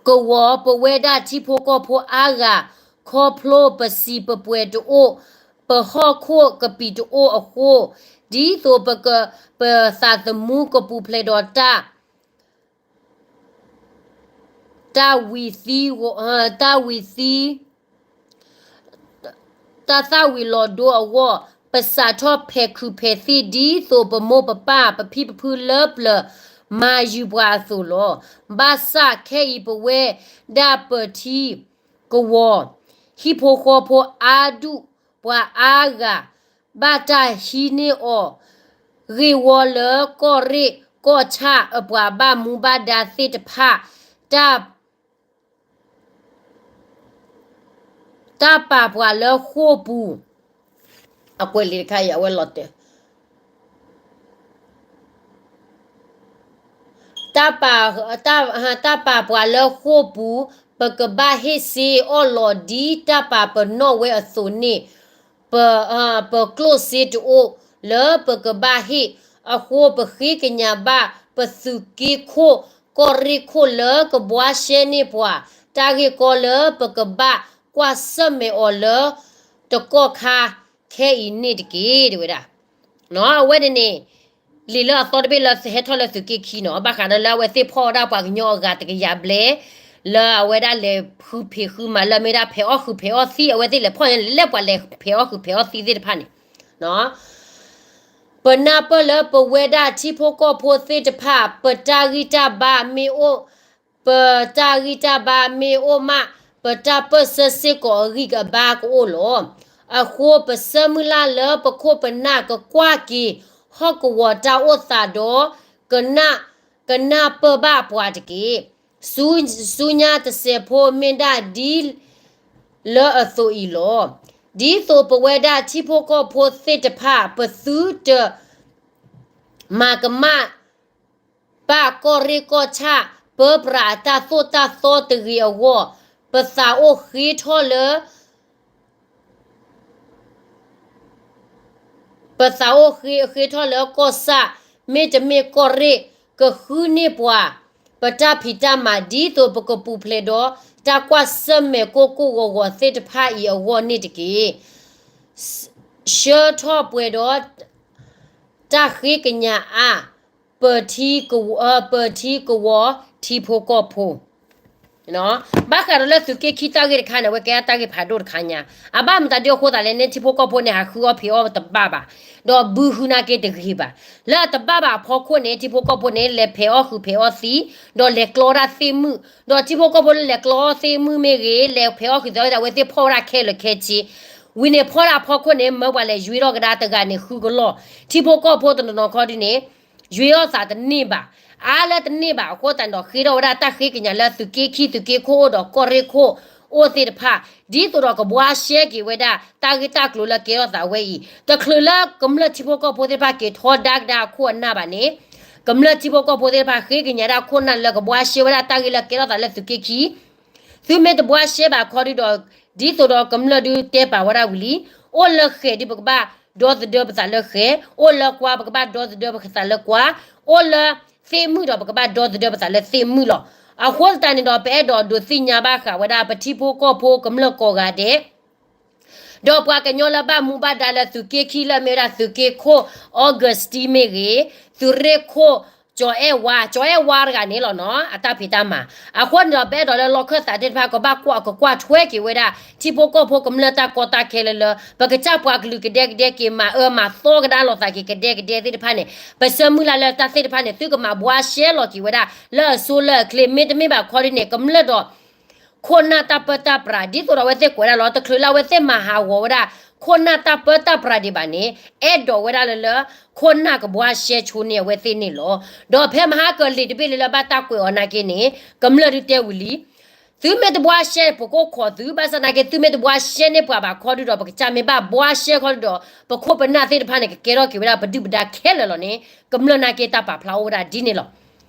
ကဝီၤ ပဝဲဒၣ်ထံဖိကီၢ်ဖိအါဂၤ ခီဖျိပစံာ်ပပှဲၤတအိၣ် ပဟီၣ်ခိၣ်ကပံာ်တအိၣ်အဃိ ဒ်သိးပက ပသးသမူကပူၤဖျဲးဒီးတၢ် တၢ်ဝံၤသံ တၢ်ဝံၤသံ တၢ်သၣ်ဝံၤလီၤဒိအဂီၢ် ပစးထီၣ်ဖဲးခုးဖဲးသံၣ် ဒ်သိးပမိၢ်ပပၢ် ပဖံပဖုလၢပျၢၤ မၤယုၤပှၤအသိးလီၤ. ဘၣ်ဆၣ်ခဲအံၤပဝဲဒၣ်ပထံကဝီၤ ဟံၣ်ဖိဃီဖိအါဒူၣ် ပှၤအါဂၤ ဘၣ်တၢ်ဟံးန့ၢ်အီၤ ဂ့ၢ်ဝီလၢကီၢ်ရ့ၣ်ကီၢ်ဆၣ် အပှၤဘၣ်မူဘၣ်ဒါသ့ၣ်တဖၣ် တၢ် တၢ်ပာ်ပှၤလၢဃိာ်ပူၤ အကွဲးလံတခါအံၤ အဝဲလီၤတဲာ် တၢ်ပာ် တၢ် တၢ်ပာ်ပှၤလၢဃိာ်ပူၤ ပကဘၣ်ဟ့ၣ်စ့အီၣ်လီၤဒ်တၢ်ပာ်ပနီၣ်ဝဲအသိးန့ၣ် ပ ပကျိၣ်စ့တအိၣ်လၢပကဘၣ်ဟ့ၣ်အဃိ ပဃ့ကညးဘၣ် ပသုးက့ခိၣ် ကီၢ်ရ့ၣ်ခိၣ်လၢကဘှါရှဲန့ၢ်ပှၤ တၢ်ဂ့ၢ်ကီလၢပကဘၣ်ကွၢ်ဆၢၣ်မဲာ်အီၤလၢ တကီၢ်ခါခဲအံၤန့ၣ်တက့ၢ် တဲဝဲဒၣ်. အဝဲန့ၣ်န့ၣ် လံာ်လၢအသီတဘ့ၣ်လၢဟဲထီၣ်လၢသုးက့ခံနီၤ ဘၣ်ဃးဒီးလၢအဝဲသ့ၣ်ဖီၣ်ဝဲဒၣ်ပှၤကညီအဂၤတကယၤဘျဲၣ် လၢအဝဲဒၣ်လဲၤဃုဖံးဃုမၤလၢအမ့ၢ်ဒၣ်ဖဲးအီၣ်ဃုာ်ဖဲးအီၣ်သံၣ် အဝဲသ့ၣ်လဲၤဖီၣ်ညါလဲၣ် ပှၤလဲၤဖဲးအီၣ်ဃုာ်ဖဲးအီၣ်သံၣ်သ့ၣ်တဖၣ်န့ၣ် ပနၢ်ပၢၢ်လၢပဝဲဒၣ်ထံဖိကီၢ်ဖိသ့ၣ်တဖၣ် ပတၢ်ဂံၢ်တၢ်ဘါမ့ၢ်အိၣ် ပတၢ်ဂံၢ်တၢ်ဘါမ့ၢ်အိၣ်မး ပတၢ်ပၢၢ်ဆၢစ့ၢ်ကီးအဂံၢ်အဘါကအိၣ်လီၤ. အဃိပဆၢမုၢ်လၢ်လၢပခိၣ်ပနၢ်ကကွၢ်က့ၤ ဟီၣ်ကဝီၤတၢ်အိၣ်သးဒီး ကနၢ် ကနၢ်ပၢၢ်ဘၣ်ပှၤတက့ၢ်. ဆူညါတစဲးဖိမ့ၢ်ဒၣ်ဒ် လၢအသိးအံၤလီၤ. ဒ်သိးပဝဲဒၣ်ထံဖိကီၢ်ဖိသ့ၣ်တဖၣ် ပသုတ မၤကမၣ် ဘၣ်ကီၢ်ရ့ၣ်ကီၢ်ဆၣ် ပၢပြးအတၢ်သိၣ်တၢ်သီတဂ့ၤအဂီၢ် ပသးအိၣ်ဃ့ထီၣ်လၢ ပသးအိၣ်ဃ့ ဃ့ထီၣ်လၢကီၢ်ဆၣ် မ့တမ့ၢ်ကီၢ်ရ့ၣ် ကဃုန့ၢ်ပှၤ ပတၢ်ဖံးတၢ်မၤ ဒ်သိးပကပူၤဖျဲးဒီး တၢ်ကွၢ်ဆၢၣ်မဲာ်ကိၢ်ကိၢ်ဂီၤဂီၤသ့ၣ်တဖၣ်အံၤအဂီၢ်န့ၣ်တက့ၢ်. ဆှၢထီၣ်ပှဲၤဒီး တၢ်ဃ့ကညးအါ ပထံကဝီၤ ပထံကဝီၤထံဖိကီၢ်ဖိ ဘၣ်ဃးဒီးလၢသုးက့ခံတၢ်ဂ့ၢ်တခါန့ၣ် အဝဲကဲတၢ်ဂ့ၢ်ဖးဒိၣ်တခါညါ အဘၣ်မတၤဒ်အဃိသတးလဲၣ်န့ၣ် ထံဖိကီၢ်ဖိန့ၣ် ဟးဃုအီၣ်ဖံးအီၣ်တဘၣ်ဘၣ်, ဒီးဘုဟုနာ်က့တဂ့ၤဘၣ်. လၢအတဘၣ်ဘၣ်အဖီခိၣ်န့ၣ် ထံဖိကီၢ်ဖိန့ၣ် လဲၤဖဲးအီၣ်ဃုာ်ဖဲးအီၣ်သံ, ဒီးလဲၤကျီဒၣ်သ့ၣ်မုၣ်, ဒီးထံဖိကီၢ်ဖိလၢလဲၤကျီအီၣ်သ့ၣ်မုၣ်မ့ၢ်ဂ့ၤ, လဲၤဖဲးအီၣ်ဃုာ်သ့ၣ်အီၣ်သ့ၣ် အဝဲသ့ၣ်ဖီၣ်ဝဲဒၣ်ခဲလၢာ်ခဲဆ့, ဝံၤန့ၣ်ဖီၣ်ဒၣ်အဖီခိၣ်န့ၣ် မၢပှၤလဲၤယွ့ထီၣ်ကဒါတဂၤန့ၣ် ဃုကလီၢ်, ထံဖိကီၢ်ဖိတနီၤနီၤခီဒုန့ၣ် ယွ့အီၣ်သးတန့ၢ်ဘၣ်. အါလၢတန့ၢ်ဘၣ်အဃိသတးန့ၣ်ဒီး ဃ့ထီၣ်ဝဲဒၣ်တၢ်ဃ့ကညးလၢသုးက့ခံ သုးက့ခိၣ်အိၣ်ဒီးကီၢ်ရ့ၣ်ခိၣ်အိၣ်သ့ၣ်တဖၣ်, ဒ်သိးဒီးကဘှါရှဲက့ၤဝဲဒၣ် တၢ်ဂ့ၢ်တၢ်ကျိၤလၢကဲထီၣ်သးဝဲအံၤ, တချုးလၢကမျၢၢ်ထံဖိကီၢ်ဖိသ့ၣ်တဖၣ်က့ၤထီဒါကဒါအခိၣ်အနၢ်ဘၣ်န့ၣ်, ကမျၢၢ်ထံဖိကီၢ်ဖိသ့ၣ်တဖၣ်ဃ့ကညးဒၣ်အခိၣ်အနၢ်လၢကဘှါရှဲဝဲဒၣ်တၢ်ဂ့ၢ်လၢကဲထီၣ်သးလၢသုးက့ခံ သုမ့ၢ်တဘှါရှဲဘၣ်ခီဒုဒီး, ဒ်သိးဒီးကမျၢၢ်ဒုတဲပာ်ဝဲဒၣ်ဝံၤလံ, အိၣ်လၢဃဲၤဒုပကဘၣ်ဒီသဒၢပသးလၢဃဲၤ, အိၣ်လၢကွါပကဘၣ်ဒီသဒၢပသးလၢကွါ, အိၣ်လၢသ့ၣ်မုၣ်ဒီးပကဘၣ်ဒီသဒၢပသးလၢသ့ၣ်မုၣ်လီၤ. အဃိသတးန့ၣ်ဒီး ပအဲၣ်ဒိးဒုးသ့ၣ်ညါဘၣ်ဃးဝဲဒၣ်ပထံဖိကီၢ်ဖိကမျၢၢ်ကိးဂၤဒဲး ဒီးပှၤကညီလၢဘၣ်မူဘၣ်ဒါလၢသုးက့ခံလၢအမ့ၢ်ဝဲဒၣ်သုးက့ခိၣ် Augustine မ့ၢ်ဂ့ၤ, သုးရ့ၣ်ခိၣ် ကၠီၤအဲၣ်ဝါ, ကၠီၤအဲၣ်ဝါတဂၤန့ၣ်လီၤနီၤ, အတၢ်ဖံးတၢ်မၤ. အဃိန့ၣ်ဒီး ပအဲၣ်ဒိးလၢလီၢ်ခၢၣ်သးသ့ၣ်တဖၣ် ကဘၣ်ကွၢ်ကကွၢ်ထွဲက့ၤဝဲဒၣ် ထံဖိကီၢ်ဖိကမျၢၢ်တၢ်ကီတၢ်ခဲလၢလၢ ပကစၢ်ပှၤကလုာ်ကဒဲကဒဲက့ၤ မၤအၢမၤသီကဒါလိာ်သးက့ၤကဒဲကဒဲသ့ၣ်တဖၣ်န့ၣ်, ပဆၢမုၢ်လၢ်လၢတၢ်သ့ၣ်တဖၣ်န့ၣ် သုကမၤဘှါရှဲလီၤက့ၤဝဲဒၣ် လၢအဆိလၢအချ့, မ့တမ့ၢ်ဘၣ်ခီဒ်န့ၣ် ကမျၢၢ်ဒီး ခိၣ်နၢ်တၢ်ပၢတၢ်ပြး ဒ်သိးဒီးအဝဲသ့ၣ်ကွဲးဒၣ်လီၤ တချုးလၢအဝဲသ့ၣ်မၤဟးဂီၤဝဲဒၣ် ခိၣ်နၢ်တၢ်ပၢတၢ်ပြးဒံးဘၣ်န့ၣ် အဲၣ်ဒိးဝဲဒၣ်လၢလၢ ခိၣ်နၢ်ကဘှါရှဲဆိန့ၢ်အဝဲသ့ၣ်န့ၣ်လီၤ. ဒီးဖဲမဟါကလံၤတဘ့ၣ်လၢလၢဘၣ်တၢ်ကွဲးအီၤနာ်က့န့ၣ် ကမျၢၢ်ဒုးတဲဝံၤလံ သုမ့ၢ်တဘှါရှဲပကအိၣ်ခိးသု ဘၣ်ဆၣ်သနာ်က့ သုမ့ၢ်တဘှါရှဲန့ၢ်ပှၤဘၣ်ခီဒုဒီး ပကစၢ်မ့ၢ်ဘၣ်ဘှါရှဲခီဒုဒီး ပခိၣ်ပနၢ်သ့ၣ်တဖၣ်န့ၣ် ကကဲထီၣ်က့ၤဝဲဒၣ်ပဒုၣ်ပဒါခဲလၢာ်လီၤန့ၣ် ကမျၢၢ်နာ်က့တၢ်ပာ်ဖျါအိၣ်ဝဲဒၣ်ဒ်န့ၣ်လီၤ.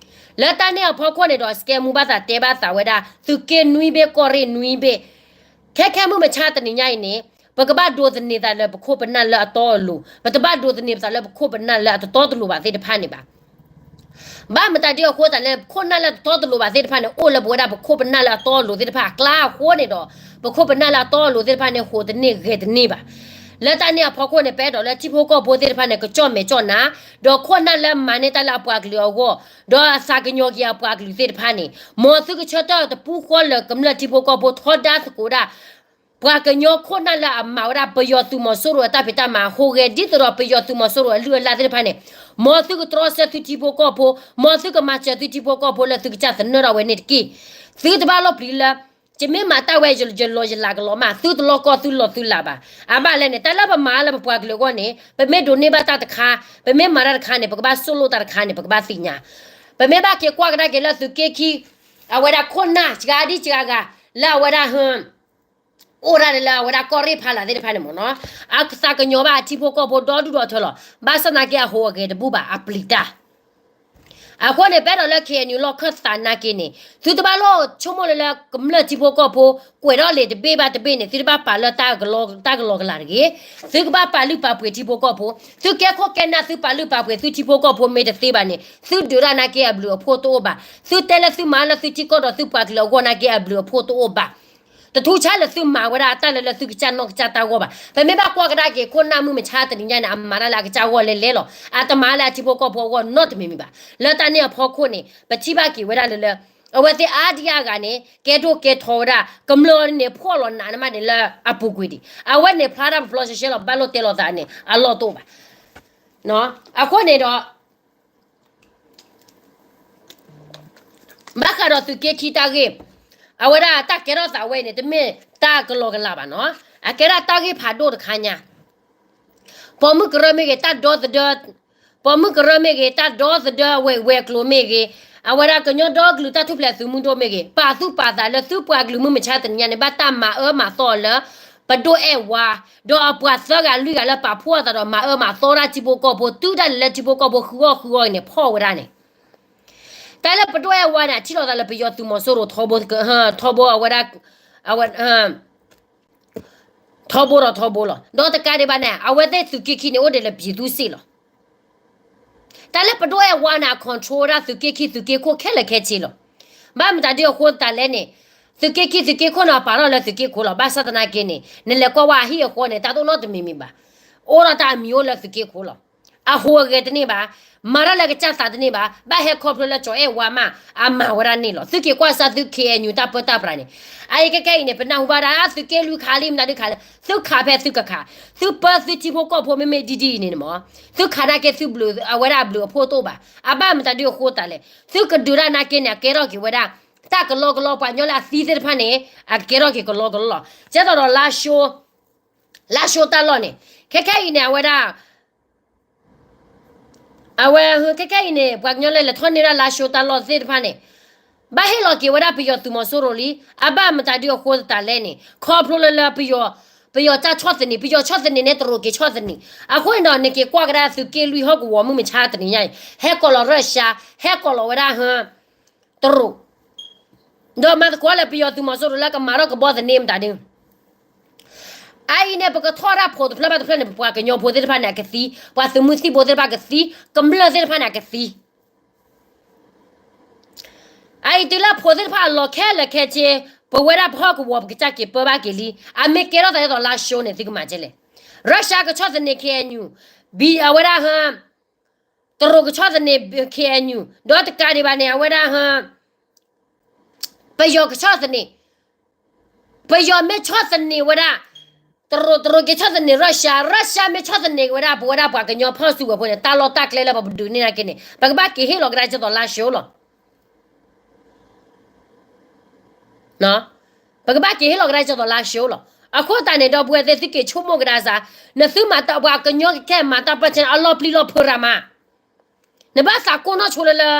လၢတၢ်န့ၣ်အဖီခိၣ်န့ၣ်ဒီး စကဲမူဘၣ်သးတဲဘၣ်သးဝဲဒၣ် သုးက့နွံဘ့ၣ် ကီၢ်ရ့ၣ်နွံဘ့ၣ် ခဲခဲမုၢ်မဆါတနံၤညါအံၤန့ၣ် ပကဘၣ်ဒိးသန့ၤသးလၢပခိၣ်ပနၢ်လၢအတီအလိၤ, ပတဘၣ်ဒိးသန့ၤပသးလၢပခိၣ်ပနၢ်လၢအတတီတလိၤဘၣ်သ့ၣ်တဖၣ်န့ၣ်ဘၣ်. ဘၣ်မတၤဒ်အဃိသတးလဲၣ် ခိၣ်နၢ်လၢအတတီတလိၤဘၣ်သ့ၣ်တဖၣ်န့ၣ် အိၣ်လၢပဝဲဒၣ်ပခိၣ်ပနၢ်လၢအတီအလိၤသ့ၣ်တဖၣ်အကျါအဃိန့ၣ်ဒီး ပခိၣ်ပနၢ်လၢအတီအလိၤသ့ၣ်တဖၣ်န့ၣ် ဟူးတန့ၢ်ဂဲၤတန့ၢ်ဘၣ်. လၢတၢ်န့ၣ်အဖီခိၣ်န့ၣ် ပအဲၣ်ဒိးလၢထံဖိကီၢ်ဖိသ့ၣ်တဖၣ်န့ၣ် ကကၠီၣ်မဲာ်ကၠီၣ်နါ, ဒီးခိၣ်နၢ်လၢအမၤန့ၢ်တၢ်လၢအပှၤကလုာ်အဂီၢ်, ဒီးအသးကညီၤက့ၤအပှၤကလုာ်သ့ၣ်တဖၣ်န့ၣ် မ်သုကဆၢထၢၣ်တပူၤဃီလၢကမျၢၢ်ထံဖိကီၢ်ဖိထီဒါသကိးဒၣ် ပှၤကညီခိၣ်နၢ်လၢအမၤဝဲဒၣ်ပယီၤသုးမီၤစိရိၤအတၢ်ဖံးတၢ်မၤအဃိ ဂဲၤဒ်သိးဒီးပယီၤသုးမီၤစိရိၤအလုၢ်အလၢ်သ့ၣ်တဖၣ်န့ၣ် မ်သုကတြီဆၢသုထံဖိကီၢ်ဖိ, မ်သုကမၤစၢၤသုထံဖိကီၢ်ဖိလၢသုကစၢ်သနၢၣ်ထီၣ်ဝဲန့ၣ်တက့ၢ်. သုတဘၣ်လီၢ်ပျံၤလၢ ယမ့ၢ်မၤတၢ်ဝဲယလီၤယလၤကလီၤမး သုတလီၢ်ကီၢ်သုလီၢ်သုလၤဘၣ်. အဘၣ်လဲၣ်န့ၣ် တၢ်လၢပမၤလၢပပှၤကလုာ်အဂီၢ်န့ၣ် ပမ့ၢ်ဒိးန့ၢ်ဘၣ်တၢ်တခါ, ပမ့ၢ်မၤတၢ်တခါန့ၣ် ပကဘၣ်ဆိၣ်လိၣ်တၢ်တခါန့ၣ် ပကဘၣ်သ့ၣ်ညါ. ပမ့ၢ်ဘၣ်က့ၤကွၢ်ကဒါက့ၤလၢသုးက့ခံ အဝဲဒၣ်ခိၣ်နၢ်စှၤဒ်စှၤဂၤ လၢအဝဲဒၣ်ဟ အိၣ်ဒၣ်လၢအဝဲဒၣ်ကီၢ်ရ့ၣ်ဖးလၢ်သ့ၣ်တဖၣ်န့ၣ်မ့ၢ်နီၤ, အသးကညီၤဘၣ်အထံဖိကီၢ်ဖိဒီဒူၣ်ဒီထၢလီၤ. ဘၣ်ဆၣ်သနာ်က့အဟူးအဂဲၤတဘူၣ်ဘၣ် အပျံၤတၢ်. အဃိန့ၣ် ပအဲၣ်ဒိးလၢ ခ့ၣ်အဲၣ်ယူၣ် လီၢ်ခၢၣ်သးနာ်က့န့ၣ် သုတဘၣ်လီၢ်ဆိကမိၣ်လၢလၢကမျၢၢ်ထံဖိကီၢ်ဖိ ကွဲးထီၣ်လံာ်တဘ့ၣ်ဘၣ်တဘ့ၣ်န့ၣ် သုတဘၣ်ပာ်လၢတၢ်ကလီကလီကလးတဂ့ၤ. သုကဘၣ်ပာ်လုၢ်ပာ်ပှ့ၤထံဖိကီၢ်ဖိ, သုကဲခိၣ်ကဲနၢ်သုပာ်လုၢ်ပာ်ပှ့ၤသုထံဖိကီၢ်ဖိမ့ၢ်တသ့ဘၣ်န့ၣ် သုဒုးတၢ်နာ်က့အဘျုးအဖှိၣ်တအိၣ်ဘၣ်. သုတဲလၢသုမၤလၢသုထံကီၢ်ဒီးသုပှၤကလုာ်အဂီၢ်နာ်က့အဘျုးအဖှိၣ်တအိၣ်ဘၣ်. တထူးဆါလၢသုမၤဝဲဒၣ်အတၢ်လၢလၢသုကစၢ်နီၢ်ကစၢ်တၢ်ဂီၢ်ဘၣ်. ပမ့ၢ်ဘၣ်ကွၢ်ကဒါက့ၤခိၣ်နၢ်မုၢ်မဆါတနံၤညါန့ၣ် အမၤတၢ်လၢအကစၢ်ဂီၢ်လဲၤလဲၤလီၤ. အတမၤလၢအထံဖိကီၢ်ဖိအဂီၢ်နီတမံၤမံၤဘၣ်. လၢတၢ်န့ၣ်အဖီခိၣ်န့ၣ် ပထံၣ်ဘၣ်က့ၤဝဲဒၣ်လၢလၢ အဝဲသ့ၣ်အါဒံအါဂၤန့ၣ် ကဲဒိၣ်ကဲထီဝဲဒၣ် ကမျၢၢ်န့ၣ်ဖှီၣ်လီၤနးနမးန့ၣ်လၢအပူၤကွံာ်ဒံး. အဝဲန့ၣ်ဖျါတၢ်ပဖျီရှဲရှဲလီၤ ဘၣ်လိၣ်တဲလီၤသးန့ၣ် အလီၢ်တအိၣ်ဘၣ်. အဃိန့ၣ်ဒီး ဘၣ်ဃးဒီးသုးက့ခံတၢ်ဂ့ၢ်, အဝဲဒၣ်တၢ်ကဲထီၣ်သးဝဲအံၤန့ၣ် တမ့ၢ်တၢ်ကလီကလးဘၣ်နီၤ. အကဲဒၣ်တၢ်ဂ့ၢ်ဖးဒိၣ်တခါညါ, ပိာ်မုၣ်ကရၢမ့ၢ်ဂ့ၤ တၢ်ဒီသဒၢ, ပိာ်မုၣ်ကရၢမ့ၢ်ဂ့ၤ တၢ်ဒီသဒၢဝဲၢ်ဝဲၤကျိၤမ့ၢ်ဂ့ၤ, အဝဲဒၣ်ကညီဒီကလုာ်တၢ်ထူၣ်ဖျဲးသုးမုၢ်ဒိၣ်မ့ၢ်ဂ့ၤ ပာ်သူၣ်ပာ်သးလၢသုပှၤကလုာ်မုၢ်မဆါတနံၤညါန့ၣ် ဘၣ်တၢ်မၤအၢမၤသီလၢ ပဒိၣ်အဲၣ်ဝါ ဒီးအပှၤသၢဂၤလွံၢ်ဂၤလၢပာ်ဖှိၣ်အသးဒီးမၤအၢမၤသီဒၣ်ထံဖိကီၢ်ဖိ တုၤဒၣ်လဲာ်လၢထံဖိကီၢ်ဖိဃုအီၣ်ဃုအီအံၤန့ၣ် ဖီၣ်ဝဲဒၣ်န့ၣ် တၢ်လၢပဒိၣ်အဲၣ်ဝါန့ၣ် အထံၣ်လိာ်သးလၢပယီၤသုးမီၤစိရိၤထီဘိ, ထီဘိအဝဲဒၣ်, အဝဲ, ထီဘိဒီးထီဘိလီၤ. ဒီးတကးဒံးဘၣ်န့ၣ် အဝဲသ့ၣ်သုးက့ခံန့ၣ် အိၣ်ဒံးလၢပယီၤသုးစ့ၢ်လီၤ. တၢ်လၢပဒိၣ်အဲၣ်ဝါန့ၣ် အ control ဝဲဒၣ်သုးက့ခံသုးက့ခိၣ်ခဲလၢာ်ခဲဆ့လီၤ. ဘၣ်မတၤဒ်အဃိသတးလဲၣ်န့ၣ်, သုးက့ခံသုးက့ခိၣ်န့ၣ် အပာ်ထီၣ်လၢသုးက့ခိၣ်လီၤ. ဘၣ်ဆၣ်သနာ်က့န့ၣ် နလဲၤကွၢ်ဝဲအဟံၣ်အဃီန့ၣ် တၢ်တအိၣ်နီတမံၤမံၤဘၣ်. အိၣ်ဒီးတၢ်အမံၤအိၣ်လၢသုးက့ခိၣ်လီၤ. အဟူးအဂဲၤတန့ၢ်ဘၣ်, မၤတၢ်လၢကစၢ်သးတန့ၢ်ဘၣ်, ဘၣ်ဟဲခီဖျိလၢကၠီၤအဲၣ်ဝါမး အမၤဝဲဒၣ်န့ၣ်လီၤ. သုက့ၤကွၢ်စၢ်သု ခ့ၣ်အဲၣ်ယူၣ် တၢ်ပၢတၢ်ပြးန့ၣ်, အအံၤခဲခဲအံၤန့ၣ် ပနၢ်ဟူဘၣ်ဒၣ် သုးက့လွံၢ်ခးလံ မတၤဒုးခးလၢ သုခးဖဲသုကခး, သုပၢသုထံဖိကီၢ်ဖိမ့မ့ၢ်ဒ်ဒ်အံၤန့ၣ်မ့ၢ်, သုခးနာ်က့သုဘျုးအဝဲဒၣ်အဘျုးအဖှိၣ်တအိၣ်ဘၣ်. အဘၣ်မတၤဒုးအဃိသတးလဲၣ်, သုကဒုးတၢ်နာ်က့န့ၣ် အကဲထီၣ်က့ၤဝဲဒၣ် တၢ်ကလီကလီ ပှၤကညီလၢအသံသ့ၣ်တဖၣ်န့ၣ် အကဲထီၣ်က့ၤကလီကလီလီၤ. ကဲသိးဒီးလါၡိ လါၡိတၢ်လီၢ်န့ၣ်, ခဲခဲအံၤန့ၣ် အဝဲဒၣ် အဝဲ ခဲခဲအံၤန့ၣ် ပှၤကညီလၢလဲၤထီၣ်န့ၢ်ဒၣ်လါၡိတၢ်လီၢ်သ့ၣ်တဖၣ်န့ၣ်, ဘၣ်ဟ့ၣ်လီၤက့ၤဝဲဒၣ်ပယီၤသုးမီၤစိရိၤလံ. အဘၣ်မတၤဒုးအဃိသတးလဲၣ်န့ၣ် ခီဖျိလၢလၢပယီၤ, ပယီၤတၢ်ဆီၣ်သနံး, ပယီၤဆီၣ်သနံးန့ၣ် တရူးက့ၤဆီၣ်သနံး. အဃိန့ၣ်ဒီး နက့ၤကွၢ်ကဒါသုးက့လွံၢ်ဟီၣ်ကဝီၤမုၢ်မဆါတနံၤညါအံၤ ဟဲကိးလီၤရၢၡါ, ဟဲကိးလီၤဝဲဒၣ်ဟ တရူး, ဒီးမၤသကိးလၢပယီၤသုးမီၤစိရိၤလၢကမၤထီၣ်ကဘီသန့မတၤဒုး. အအံၤန့ၣ် ပကထီၣ်ဒၣ်ဖိးတဖျၢၣ်ဘၣ်တဖျၢၣ်န့ၣ် ပပှၤကညီဖိသ့ၣ်တဖၣ်န့ၣ် အကသံ, ပှၤသုးမုၢ်သံၣ်ဘိသ့ၣ်တဖၣ်ကသံ, ကမျၢၢ်သ့ၣ်တဖၣ်န့ၣ် အကသံ. အအံၤတုၤလၢဖိးသ့ၣ်တဖၣ်အလီၤခဲလၢာ်ခဲဆ့, ပဝဲဒၣ်ပဟီၣ်ကဝီၤပကစၢ်က့ၤပၢဘၣ်က့ၤလံ. အမ့ၢ်ကဲထီၣ်သးဒ်သိးလါၡိန့ၣ် သုကမၤကဲလဲၣ်. ရၢၡါကဆီၣ်သနံး ခ့ၣ်အဲၣ်ယူၣ်, ဘံ အဝဲဒၣ်ဟ တရူးကဆီၣ်သနံး ခ့ၣ်အဲၣ်ယူၣ်, ဒီးတကးဒံးဘၣ်န့ၣ် အဝဲဒၣ်ဟ ပယီၤကဆီၣ်သနံး, ပယီၤမ့ၢ်ဆီၣ်သနံးဝဲဒၣ် တရူး, တရူးက့ၤဆီၣ်သနံးရၢၡါ, ရၢၡါမ့ၢ်ဆီၣ်သနံးဝဲဒၣ် ပဝဲဒၣ်ပှၤကညီဖီၣ်စုကဝဲၤဖိန့ၣ် တၢ်လီၢ်တၢ်ကျဲလၢပပဒုးန့ၢ်နာ်က့န့ၣ် ပကဘၣ်က့ၤဟ့ၣ်လီၤကဒါက့ၤဒ်သိးလါၡိလီၤ. ပကဘၣ်က့ၤဟ့ၣ်လီၤကဒါက့ၤသိးလါၡိလီၤ. အဃိသတးန့ၣ်ဒီပုၢ်ဝဲၢ်သ့ၣ် သုက့ၤဆိကမိၣ်ကဒါစ့ၢ်, နသုမၤတၢ်ပှၤကညီကခဲမၤတၢ်ပၢၢ်ဆၢန့ၣ် အလီၤပျံၤလီၤဖုးရၤမး, နဘၣ်သးကိးနီၢ်ဆိလၢလၢ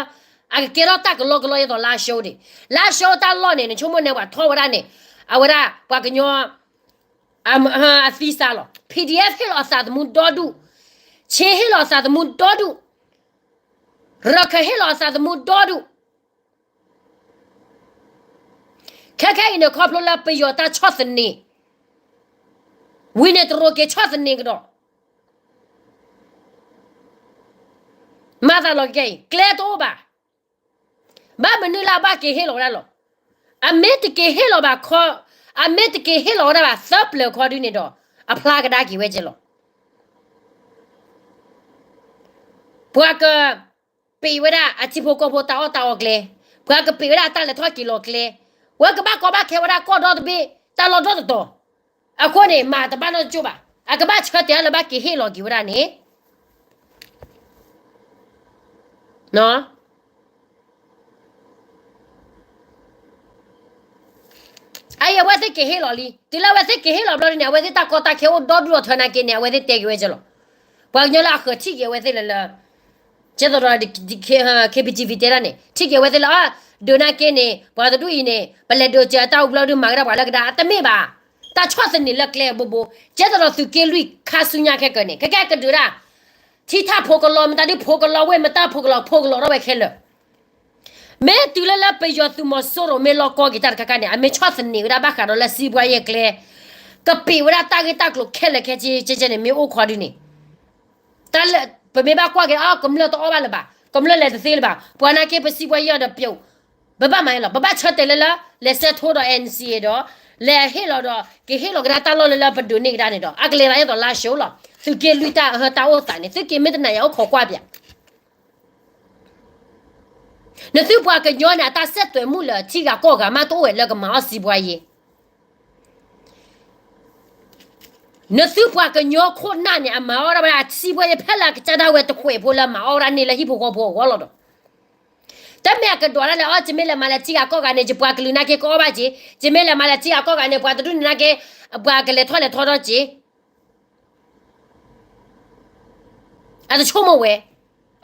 အကကဲထီၣ်တၢ်ကလီကလီဒ်သိးလါၡိဒံး. လါၡိတၢ်လီၢ်န့ၣ် နဆိကမိၣ်န့ၣ် ပှၤထီၣ်ဝဲဒၣ်န့ၣ် အဝဲဒၣ်ပှၤကညီ အသံစါလီၤ. PDF ဟ့ၣ်လီၤအသးသမူဒီဒူၣ်, ခ့ဟ့ၣ်လီၤအသးသမူဒီဒူၣ်, ရခၢၣ်ဟ့ၣ်လီၤအသးသမူဒီဒူၣ်. ခဲခဲအံၤန့ၣ် ခီဖျိလၢပယီၤတၢ်ဆီၣ်သနံး, ဝံၤန့ၣ်တရူးက့ၤဆီၣ်သနံးကဒီး, မၤသးလီၤကဲအံၤ ကျဲတအိၣ်ဘၣ်. ဘၣ်မနုၤလၢအဘၣ်က့ၤဟ့ၣ်လီၤဝဲဒၣ်လီၤ. အမ့ၢ်တက့ၤဟ့ၣ်လီၤဘၣ်ခီ, အမ့ၢ်တက့ၤဟ့ၣ်လီၤဝဲဒၣ်ဘၣ်သၢပျၢၤခီဒုန့ၣ်ဒီး အဖျါကဒါက့ၤဝဲကဲလီၤ. ပှၤကပ့ၤဝဲဒၣ်အထံဖိကီၢ်ဖိတၢ်အီၣ်တၢ်အီကျဲ, ပှၤကပ့ၤဝဲဒၣ်တၢ်လဲၤထီၣ်က့ၤလီၤကျဲ, ဝဲကဘၣ်ကီဘၣ်ခဲဝဲဒၣ်ကီၢ်ဒီတဘ့ၣ် တၢ်လီၢ်ဒီတတီၤ. အဃိန့ၣ် မၤတဘၣ်နီတကၠိၢ်ဘၣ်. အကဘၣ်ဆၢတဲာ်လၢဘၣ်က့ၤဟ့ၣ်လီၤက့ၤဝဲဒၣ်န့ၣ် အအံၤအဝဲသ့ၣ်က့ၤဟ့ၣ်လီၤလံ. တုၤလၢအဝဲသ့ၣ်က့ၤဟ့ၣ်လီၤဘျီဒ်န့ၣ် အဝဲသ့ၣ်တၢ်ကီတၢ်ခဲအိၣ်ဒီဒူၣ်လီၤထၢနာ်က့န့ၣ် အဝဲသ့ၣ်တဲက့ၤဝဲကဲလီၤ. ပှၤကညီလၢအဃၢၤထံၣ်က့ၤအဝဲသ့ၣ်လၢလၢ ကဲသိးဒီး KBTV တဲဒၣ်န့ၣ် ထံၣ်က့ၤအဝဲသ့ၣ်လၢ ဒုးနာ်က့န့ၣ် ပှၤတဒူၣ်အံၤန့ၣ် ပလဲၤဒုးစၢၤအတၢ်အိၣ်ဘျီဒုးမၤကဒၣ်ပှၤလၢကဒါ အတမ့ၢ်ဘၣ်. တၢ်ဆီၣ်သနံးလၢကျဲအဘိဘိ ကဲသိးဒီးသုးက့လွံၢ်ခါဆူညါခဲကၢၤန့ၣ် ခဲကဲကဒုးဒၣ် ထံထၣ်ဖိကလီ မတၤဒုးဖိကလီဝ့ၢ် မတၢ်ဖိကလီဖိကလီထီၣ်ဝဲခဲလၢာ်. မ့ၢ်တုၤလၢလၢပယီၤသုးမီၤစိရိၤမ့ၢ်လီၤကီက့ၤတၢ်တခါခါန့ၣ် အမ့ၢ်ဆီၣ်သနံးဝဲဒၣ်ဘၣ်ဃးဒီးလၢစံးဘှါယဲၢ်ကျဲ ကပ့ၤဝဲဒၣ်တၢ်ဂ့ၢ်တၢ်ကျိၤခဲလၢာ်ခဲဆ့ကဲကဲန့ၣ် မ့ၢ်အိၣ်ခီဒုန့ၣ် တၢ်လၢ ပမ့ၢ်ဘၣ်ကွၢ်က့ၤ အကမျၢၢ်တအီၣ်ဘၣ်လၢၤဘၣ်, ကမျၢၢ်လဲၤတသ့လၢၤဘၣ်, ပှၤနာ်က့ပစံးပှၤယီၤဒီးပျိး, ပဘၣ်မၤအလီၤ, ပဘၣ်ဆၢတဲာ်လၢလၢ လဲၤဆဲးထိဒီး NCA ဒီး လဲၤဟ့ၣ်လီၤဒီး က့ၤဟ့ၣ်လီၤကဒါတၢ်လီၢ်လၢလၢပဒိးန့ၢ်ကဒါန့ၣ်ဒီး အကလဲၤသးဒ်သိးလါၡိလီၤ. သုးက့လွံၢ်တၢ်အဟၢတၢ်အိၣ်သးန့ၣ် သုက့ၤမ့ၢ်တနာ်ယၤအိၣ်ခိးကွၢ်ပၠး နသုပှၤကညီန့ၣ် အတၢ်စဲးသွဲးမုၣ်လၢထံဂၤကီၢ်ဂၤမးတအိၣ်ဝဲလၢကမၤအီၣ်စံးပှၤယဲၢ် နသုပှၤကညီခိၣ်နၢ်န့ၣ် အမၤအီၣ်ဒၣ်ဝဲဒၣ်အစံးပှၤယဲၢ်ဖဲလၢအကစၢ်ဒၣ်ဝဲတခွဲးဖိလၢမၤအီၣ်ဝဲဒၣ်န့ၣ်လၢဟံၣ်ဖိဃီဖိအဂီၢ်လီၤဒီး တမ့ၢ်အကဒွးဒၣ်လဲာ် အီ ယမ့ၢ်လဲၤမၤလၢထံဂၤကီၢ်ဂၤန့ၣ် ယပှၤကလုာ်နာ်က့ကအီၣ်ဘၣ်က့ၤ, ယမ့ၢ်လဲၤမၤလၢထံဂၤကီၢ်ဂၤန့ၣ် ပှၤတဒူၣ်န့ၣ်နာ်က့ ပှၤကလဲၤထီၣ်လဲၤထီထီၣ်က့ၤ အတဆိကမိၣ်ဝဲ,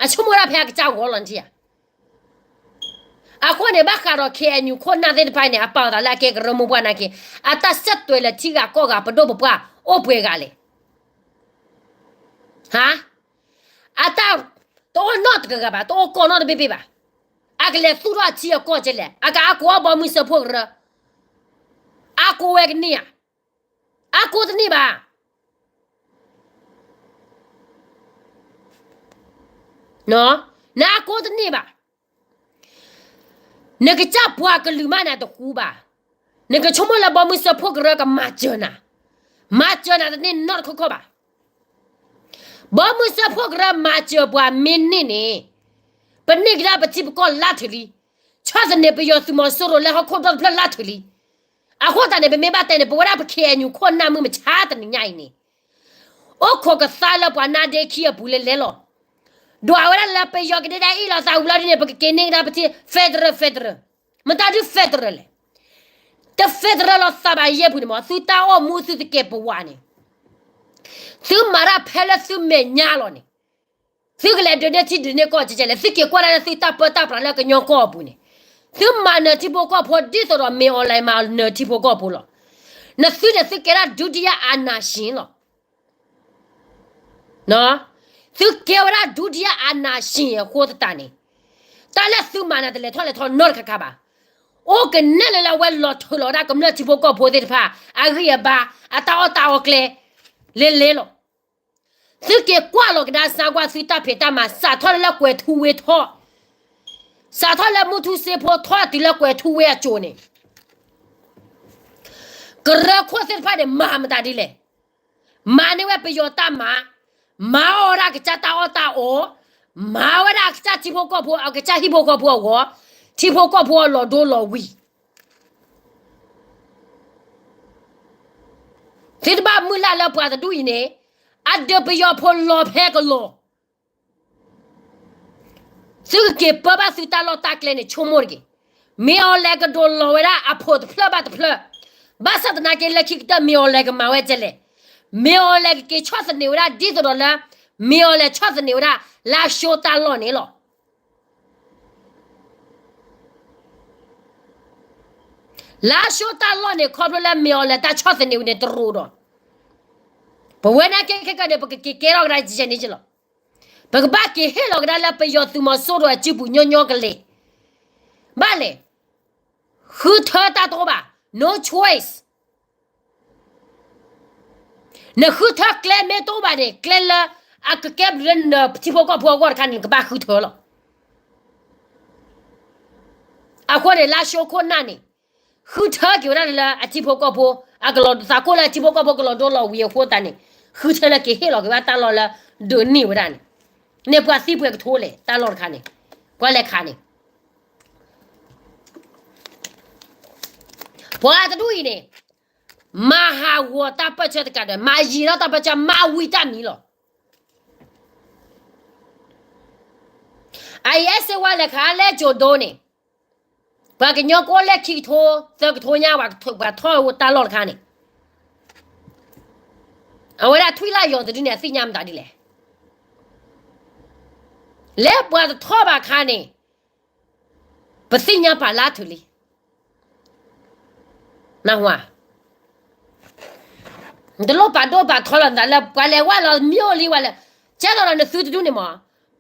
အဆိကမိၣ်ဒၣ်ဖဲအကစၢ်ဂီၢ်လီၤနထံၣ်ဧါ. အဃိန့ၣ် ဘၣ်ဃးဒီး KNU ခိၣ်နၢ်သ့ၣ်တဖၣ်န့ၣ် အပာ်အသးလၢအကဲကရၢမိၢ်ပှၢ်နာ်က့ အတၢ်စဲးသွဲးလၢထံဂၤကီၢ်ဂၤ ပဒိၣ်ပပှၢ်အိၣ်ပှဲၤဂၤလဲၣ်. ဟါ, အတၢ်တအိၣ်နီတဂၤဂၤဘၣ်, တအိၣ်ကီၢ်နီတဘ့ၣ်ဘ့ၣ်ဘၣ်. အကလဲၤသူၣ်ထီၣ်အထံအကီၢ်ကဲလဲၣ်, အကအါကိးအီၣ်ဘီမုၢ်စၢဖှိၣ်ကရၢ, အါကိးဝဲကန့ၢ်ဧါ, အါကိးတန့ၢ်ဘၣ်. နအါကိးတန့ၢ်ဘၣ်. နကစၢ်ပှၤကလုာ်မးန့ၣ်တဃူဘၣ်. နကဆိကမိၣ်လၢဘီမုၢ်စၢဖှိၣ်ကရၢကမၤစၢၤနၤ, မၤစၢၤနၤတန့ၢ်နီတခီခီဘၣ်. ဘီမုၢ်စၢဖှိၣ်ကရၢမၤစၢၤပှၤမ့ၢ်န့ၢ်န့ၣ်, ပန့ၢ်ကဒါပထံပကီၢ်လၢထုးလံ. ဆီၣ်သနံးပယီၤသုးမီၤစိရိၤလၢဟီၣ်ခိၣ်ဒီတဖျၢၣ်လၢထုးလံ. အဃိသတးန့ၣ် ပမ့ၢ်ဘၣ်တဲန့ၣ် ပဝဲဒၣ်ပ KNU ခိၣ်နၢ်မုၢ်မဆါတနံၤညါအံၤန့ၣ် အိၣ်ခိးကသါလၢပှၤနါဒ့ခံအပူၤလဲၤလဲၤလီၤ. ဒွးဝဲဒၣ်လၢပယီၤကဒဲဒၣ်အ့ၣ်လိာ်သးဝံၤလီၤဒ်န့ၣ် ပကက့ၤန့ၢ်ကဒါပထံ federal federal. မတၤဒုး federal လဲၣ်. တ federal လီၤသးဘၣ်ယဲၢ်ပူၤန့ၣ်မ့ၢ် သုတၢ်အိၣ်မူသုတကဲပဝးန့ၣ် သုမၤတၢ်ဖဲလၢသုမဲာ်ညါလီၤန့ၣ် သုကလဲၤဒုးန့ၢ်ထံဒုးန့ၢ်ကီၢ်ကဲကဲလဲၣ်, သုက့ၤကွၢ်ဒၣ်လၢသုတၢ်ပၢတၢ်ပြးလၢကညီကီၢ်အပူၤန့ၣ်, သုမၤနၢၤထံဖိကီၢ်ဖိဒ်သိးဒီး မင်းအောင်လှိုင် မၤနၢၤထံဖိကီၢ်ဖိလီၤ. နသုန့ၣ်သုကဲဒၣ်ဒုတိယအာဏာရှင်လီၤ. သုကဲဝဲဒၣ်ဒုတိယအာဏာရှင်အဃိသတးန့ၣ်, တၢ်လၢသုမၤန့ၣ်တလဲၤထီၣ်လဲၤထီနီတခါခါဘၣ်. အိၣ်ကနဲၣ်လၢလၢအဝဲလီၤထုးလီၤဝဲဒၣ်ကမျၢၢ်ထံဖိကီၢ်ဖိသ့ၣ်တဖၣ် အဂံၢ်အဘါ အတၢ်အီၣ်တၢ်အီကျဲ လဲၤလဲၤလီၤ. သုက့ၤကွၢ်လီၤကဒါစါကွၢ်သုတၢ်ဖံးတၢ်မၤ စးထီၣ်လၢလၢကွဲၤထူဝ့ထီၣ်, စးထီၣ်လၢမုၢ်ထူစ့ဖိထီၣ်တုၤလၢကွဲၤထူဝ့အစိၤန့ၣ်, ကရၢခိၣ်သ့ၣ်တဖၣ်န့ၣ် မၤမတၤဒ်လဲၣ်. မၤန့ၢ်ဝဲပယီၤတၢ်မၤ, မၤအီၣ်ဝဲဒၣ်အကစၢ်တၢ်အီၣ်တၢ်အီ, မၤဝဲဒၣ်အကစၢ်ထံဖိကီၢ်ဖိ အကစၢ်ဟံၣ်ဖိဃီဖိအဂီၢ်, ထံဖိကီၢ်ဖိအလီၢ်ဒိလီၢ်ဝံၤ သုတဘၣ်မုၢ်လၢ်လၢပှၤတဒူၣ်အံၤန့ၣ် အဒုးပယီၤဖိလီၤဖဲကလီၤ. သုကက့ၤပၢဘၣ်သုတၢ်လီၢ်တၢ်ကျဲန့ၣ် ဆိကမိၣ်တက့ၢ်. မင်းအောင်လှိုင် ကဒိးလီၤဝဲဒၣ်အဖိးတဖျၢၣ်ဘၣ်တဖျၢၣ် ဘၣ်ဆၣ်သနာ်က့လၢခံကတၢၢ် မ့ၢ်အီၤလဲၣ်ကမၤဝဲဒ်လဲၣ်. မ့ၢ်အီၤလဲၣ်ကက့ၤဆီၣ်သနံးဝဲဒၣ် ဒ်သိးဒီးလၢ မ့ၢ်အီၤလဲၣ်ဆီၣ်သနံးဝဲဒၣ် လါၡိတၢ်လီၢ်န့ၣ်လီၤ. လါၡိတၢ်လီၢ်န့ၣ် ခီဖျိလၢမ့ၢ်အီၤလဲၣ်တၢ်ဆီၣ်သနံးဝဲန့ၣ်တရူးဒီး ပဝဲနာ်က့ခဲကၢန့ၣ် ပကက့ၤကဲထီၣ်ကဒါယဲန့ၣ်လီၤ. ပကဘၣ်က့ၤဟ့ၣ်လီၤကဒါလၢပယီၤသုးမီၤစိရိၤအစုပူၤညီညီကလဲာ်. ဘၣ်လဲၣ်, ဃုထၢတၢ်တအိၣ်ဘၣ်, no choice. နဃုထၢကျဲမ့ၢ်တအိၣ်ဘၣ်န့ၣ် ကျဲလၢအကကဲဘျုးလၢနထံဖိကီၢ်ဖိအဂီၢ်တခါန့ၣ် နကဘၣ်ဃုထၢလီၤ. အဃိန့ၣ် လါၡိခိၣ်နၢ်န့ၣ် ဃုထၢက့ၤဝဲဒၣ်လၢအထံဖိကီၢ်ဖိ အကလီၤသးခိၣ်လၢအထံဖိကီၢ်ဖိကလီၤဒိလီၤဝံၤအဃိသတးန့ၣ် ဃုထၢလၢက့ၤဟ့ၣ်လီၤက့ၤဝဲဒၣ်တၢ်လီၢ်လၢဒုးန့ၢ်ဝဲဒၣ်န့ၣ်, န့ၣ်ပှၤသံပှဲၤကထိလဲၣ် တၢ်လီၢ်တခါန့ၣ်, ပှၤလဲၤခးန့ၣ် ပှၤတဒူၣ်အံၤန့ၣ် မၤဟးဂီၤတၢ်ပၢၢ်ဆၢတကးဒီး မၤယံၤထီၣ်တၢ်ပၢၢ်ဆၢ မၤဝံၤတၢ်မံၤလီၤ. အအံၤအဲၣ်စ့ဝါလဲၤခးလၢကၠိၤဒိန့ၣ် ပှၤကညီကိးလၢခံကထိ သၢကထိညါ ပှၤထီၣ်ဝဲတၢ်လီၢ်တခါန့ၣ် အဝဲဒၣ်ထွံၣ်လၢယီၤတဒုန့ၣ် အသ့ၣ်ညါမတၤဒ်လဲၣ်. လၢပှၤတထီၣ်ဘၣ်ခါန့ၣ် ပသ့ၣ်ညါပာ်လၢထုးလံ. နၢ်ဟူဧါ, နတလိၣ်ပာ်ဒိၣ်ပာ်ထီလီၤနသးလၢ ပှၤလဲၤဝဲလီၤမ့ၢ်လံဝဲလဲၣ်, ကဲသိးဒီးနသုတဒုန့ၣ်မး,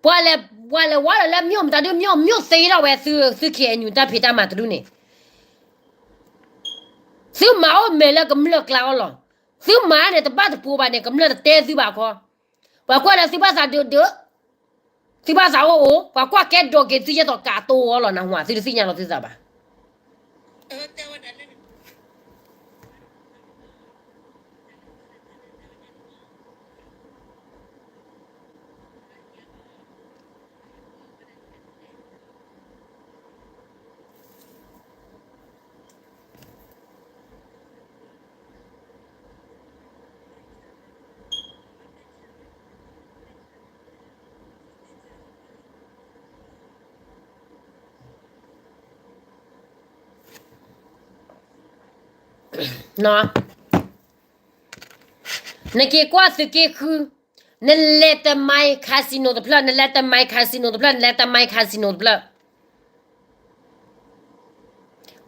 ပှၤလဲၤဝဲလီၤလၢမ့ၢ်မတၤဒု မ့ၢ်မ့ၢ်သ့ထီၣ်ဝဲသု သုခံအညူတၢ်ဖံးတၢ်မၤတဒုန့ၣ် သုမၤအိၣ်မဲာ်လၢကမျၢၢ်ကျါအီၤလီၤ. သုမၤန့ၣ် တဘၣ်တပူၤဘၣ်န့ၣ် ကမျၢၢ်တတဲသုဘၣ်ခီ, ပှၤကွၢ်ဒီးသုဘၣ်သးဒုးဒုး, သုဘၣ်သးအိၣ်အိၣ်, ပှၤကွၢ်ကဲဒိးက့ၤသုယဲသိးကးတိၤအီၤလီၤ နၢ်ဟူဧါ, သုတသ့ၣ်ညါလီၤသုသးဘၣ်. နက့ၤကွၢ်သုးက့ဃု, နလဲၤတမံၤ casino တဖျၢၣ်, နလဲၤတမံၤ casino တဖျၢၣ်, နလဲၤတမံၤ casino တဖျၢၣ်.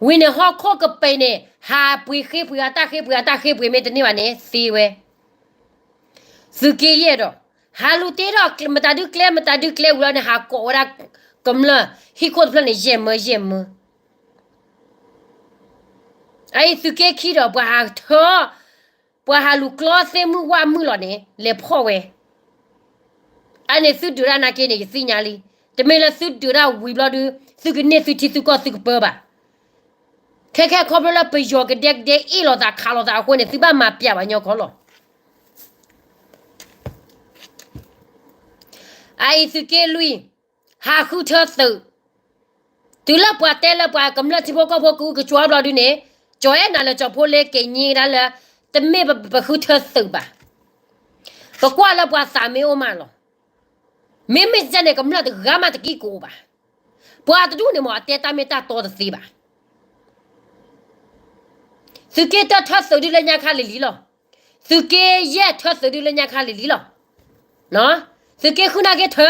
ဝံၤန့ၣ်ဟီၣ်ခိၣ်ကပ့ၤန့ၣ် ဟးပှ့ၤဃ့ပှ့ၤအတၢ်ဃ့ပှ့ၤအတၢ်ဃ့ပှ့ၤမ့ၢ်တန့ၢ်ဘၣ်န့ၣ် သ့ဝဲ. သုးက့ယဲၢ်ဒီး ဟးလူၤတ့ထီၣ်မတၤဒုကျဲမတၤဒုကျဲဝံၤလီၤန့ၣ် ဟးကိးဝဲဒၣ်ကမျၢၢ် ဟံၣ်ခိၣ်တဖျၢၣ်န့ၣ် ယဲၢ်မၢယဲၢ်မၢ. အအံၤသုးက့ခံဒီး ပှၤဟးထၢ ပှၤဟးလူၤကျီသ့ၣ်မုၣ်ဝၣ်မုၣ်လီၤန့ၣ် လဲၤဖီၣ်ဝဲ. အန့ၣ်သုဒုးတၢ်နာ်က့န့ၣ် ယသ့ၣ်ညါလံ. တမ့ၢ်လၢသုဒုးတၢ်ဝံၤဘျီဒု သုကန့ၢ်သုထံသုကီၢ်သုကပၢဘၣ်. ခဲခဲခီဖျိလၢပယီၤကဒဲကဒဲအ့ၣ်လိာ်သးခးလိာ်သးအဃိန့ၣ် သုဘၣ်မၤပျဲဘၣ်ညီခီလီၤ. အအံၤသုးက့လွံၢ် ဟးဃုထၢသုး, တုၤလၢပှၤတဲလၢပှၤကမျၢၢ်ထံဖိကီၢ်ဖိကအုကကွၢ်ဘျီဒုန့ၣ်, ကၠီၤအဲၣ်နၤလၢကၠီၤဖိလ့က့ၤညံကဒါလၢ တမ့ၢ်ပဃုထၢသုးဘၣ်. ပကွၢ်လၢပှၤသးမ့ၢ်အိၣ်မးလီၤ. မ့မ့ၢ်ကန့ၣ် ကမျၢၢ်တဂၤမးတကံၢ်ကအိၣ်ဘၣ်. ပှၤတဒူၣ်န့ၣ်မ့ၢ်အတဲတၢ်မ့ၢ်တၢ်တီတသ့ဘၣ်. သုးက့တၢထၢသုးဒုလၢညါခါလံၤလံၤလီၤ. သုးက့ယဲၢ်ထၢသုးဒုလၢညါခါလံၤလံၤလီၤ. သုးက့ဃုနာ်က့ထၢ,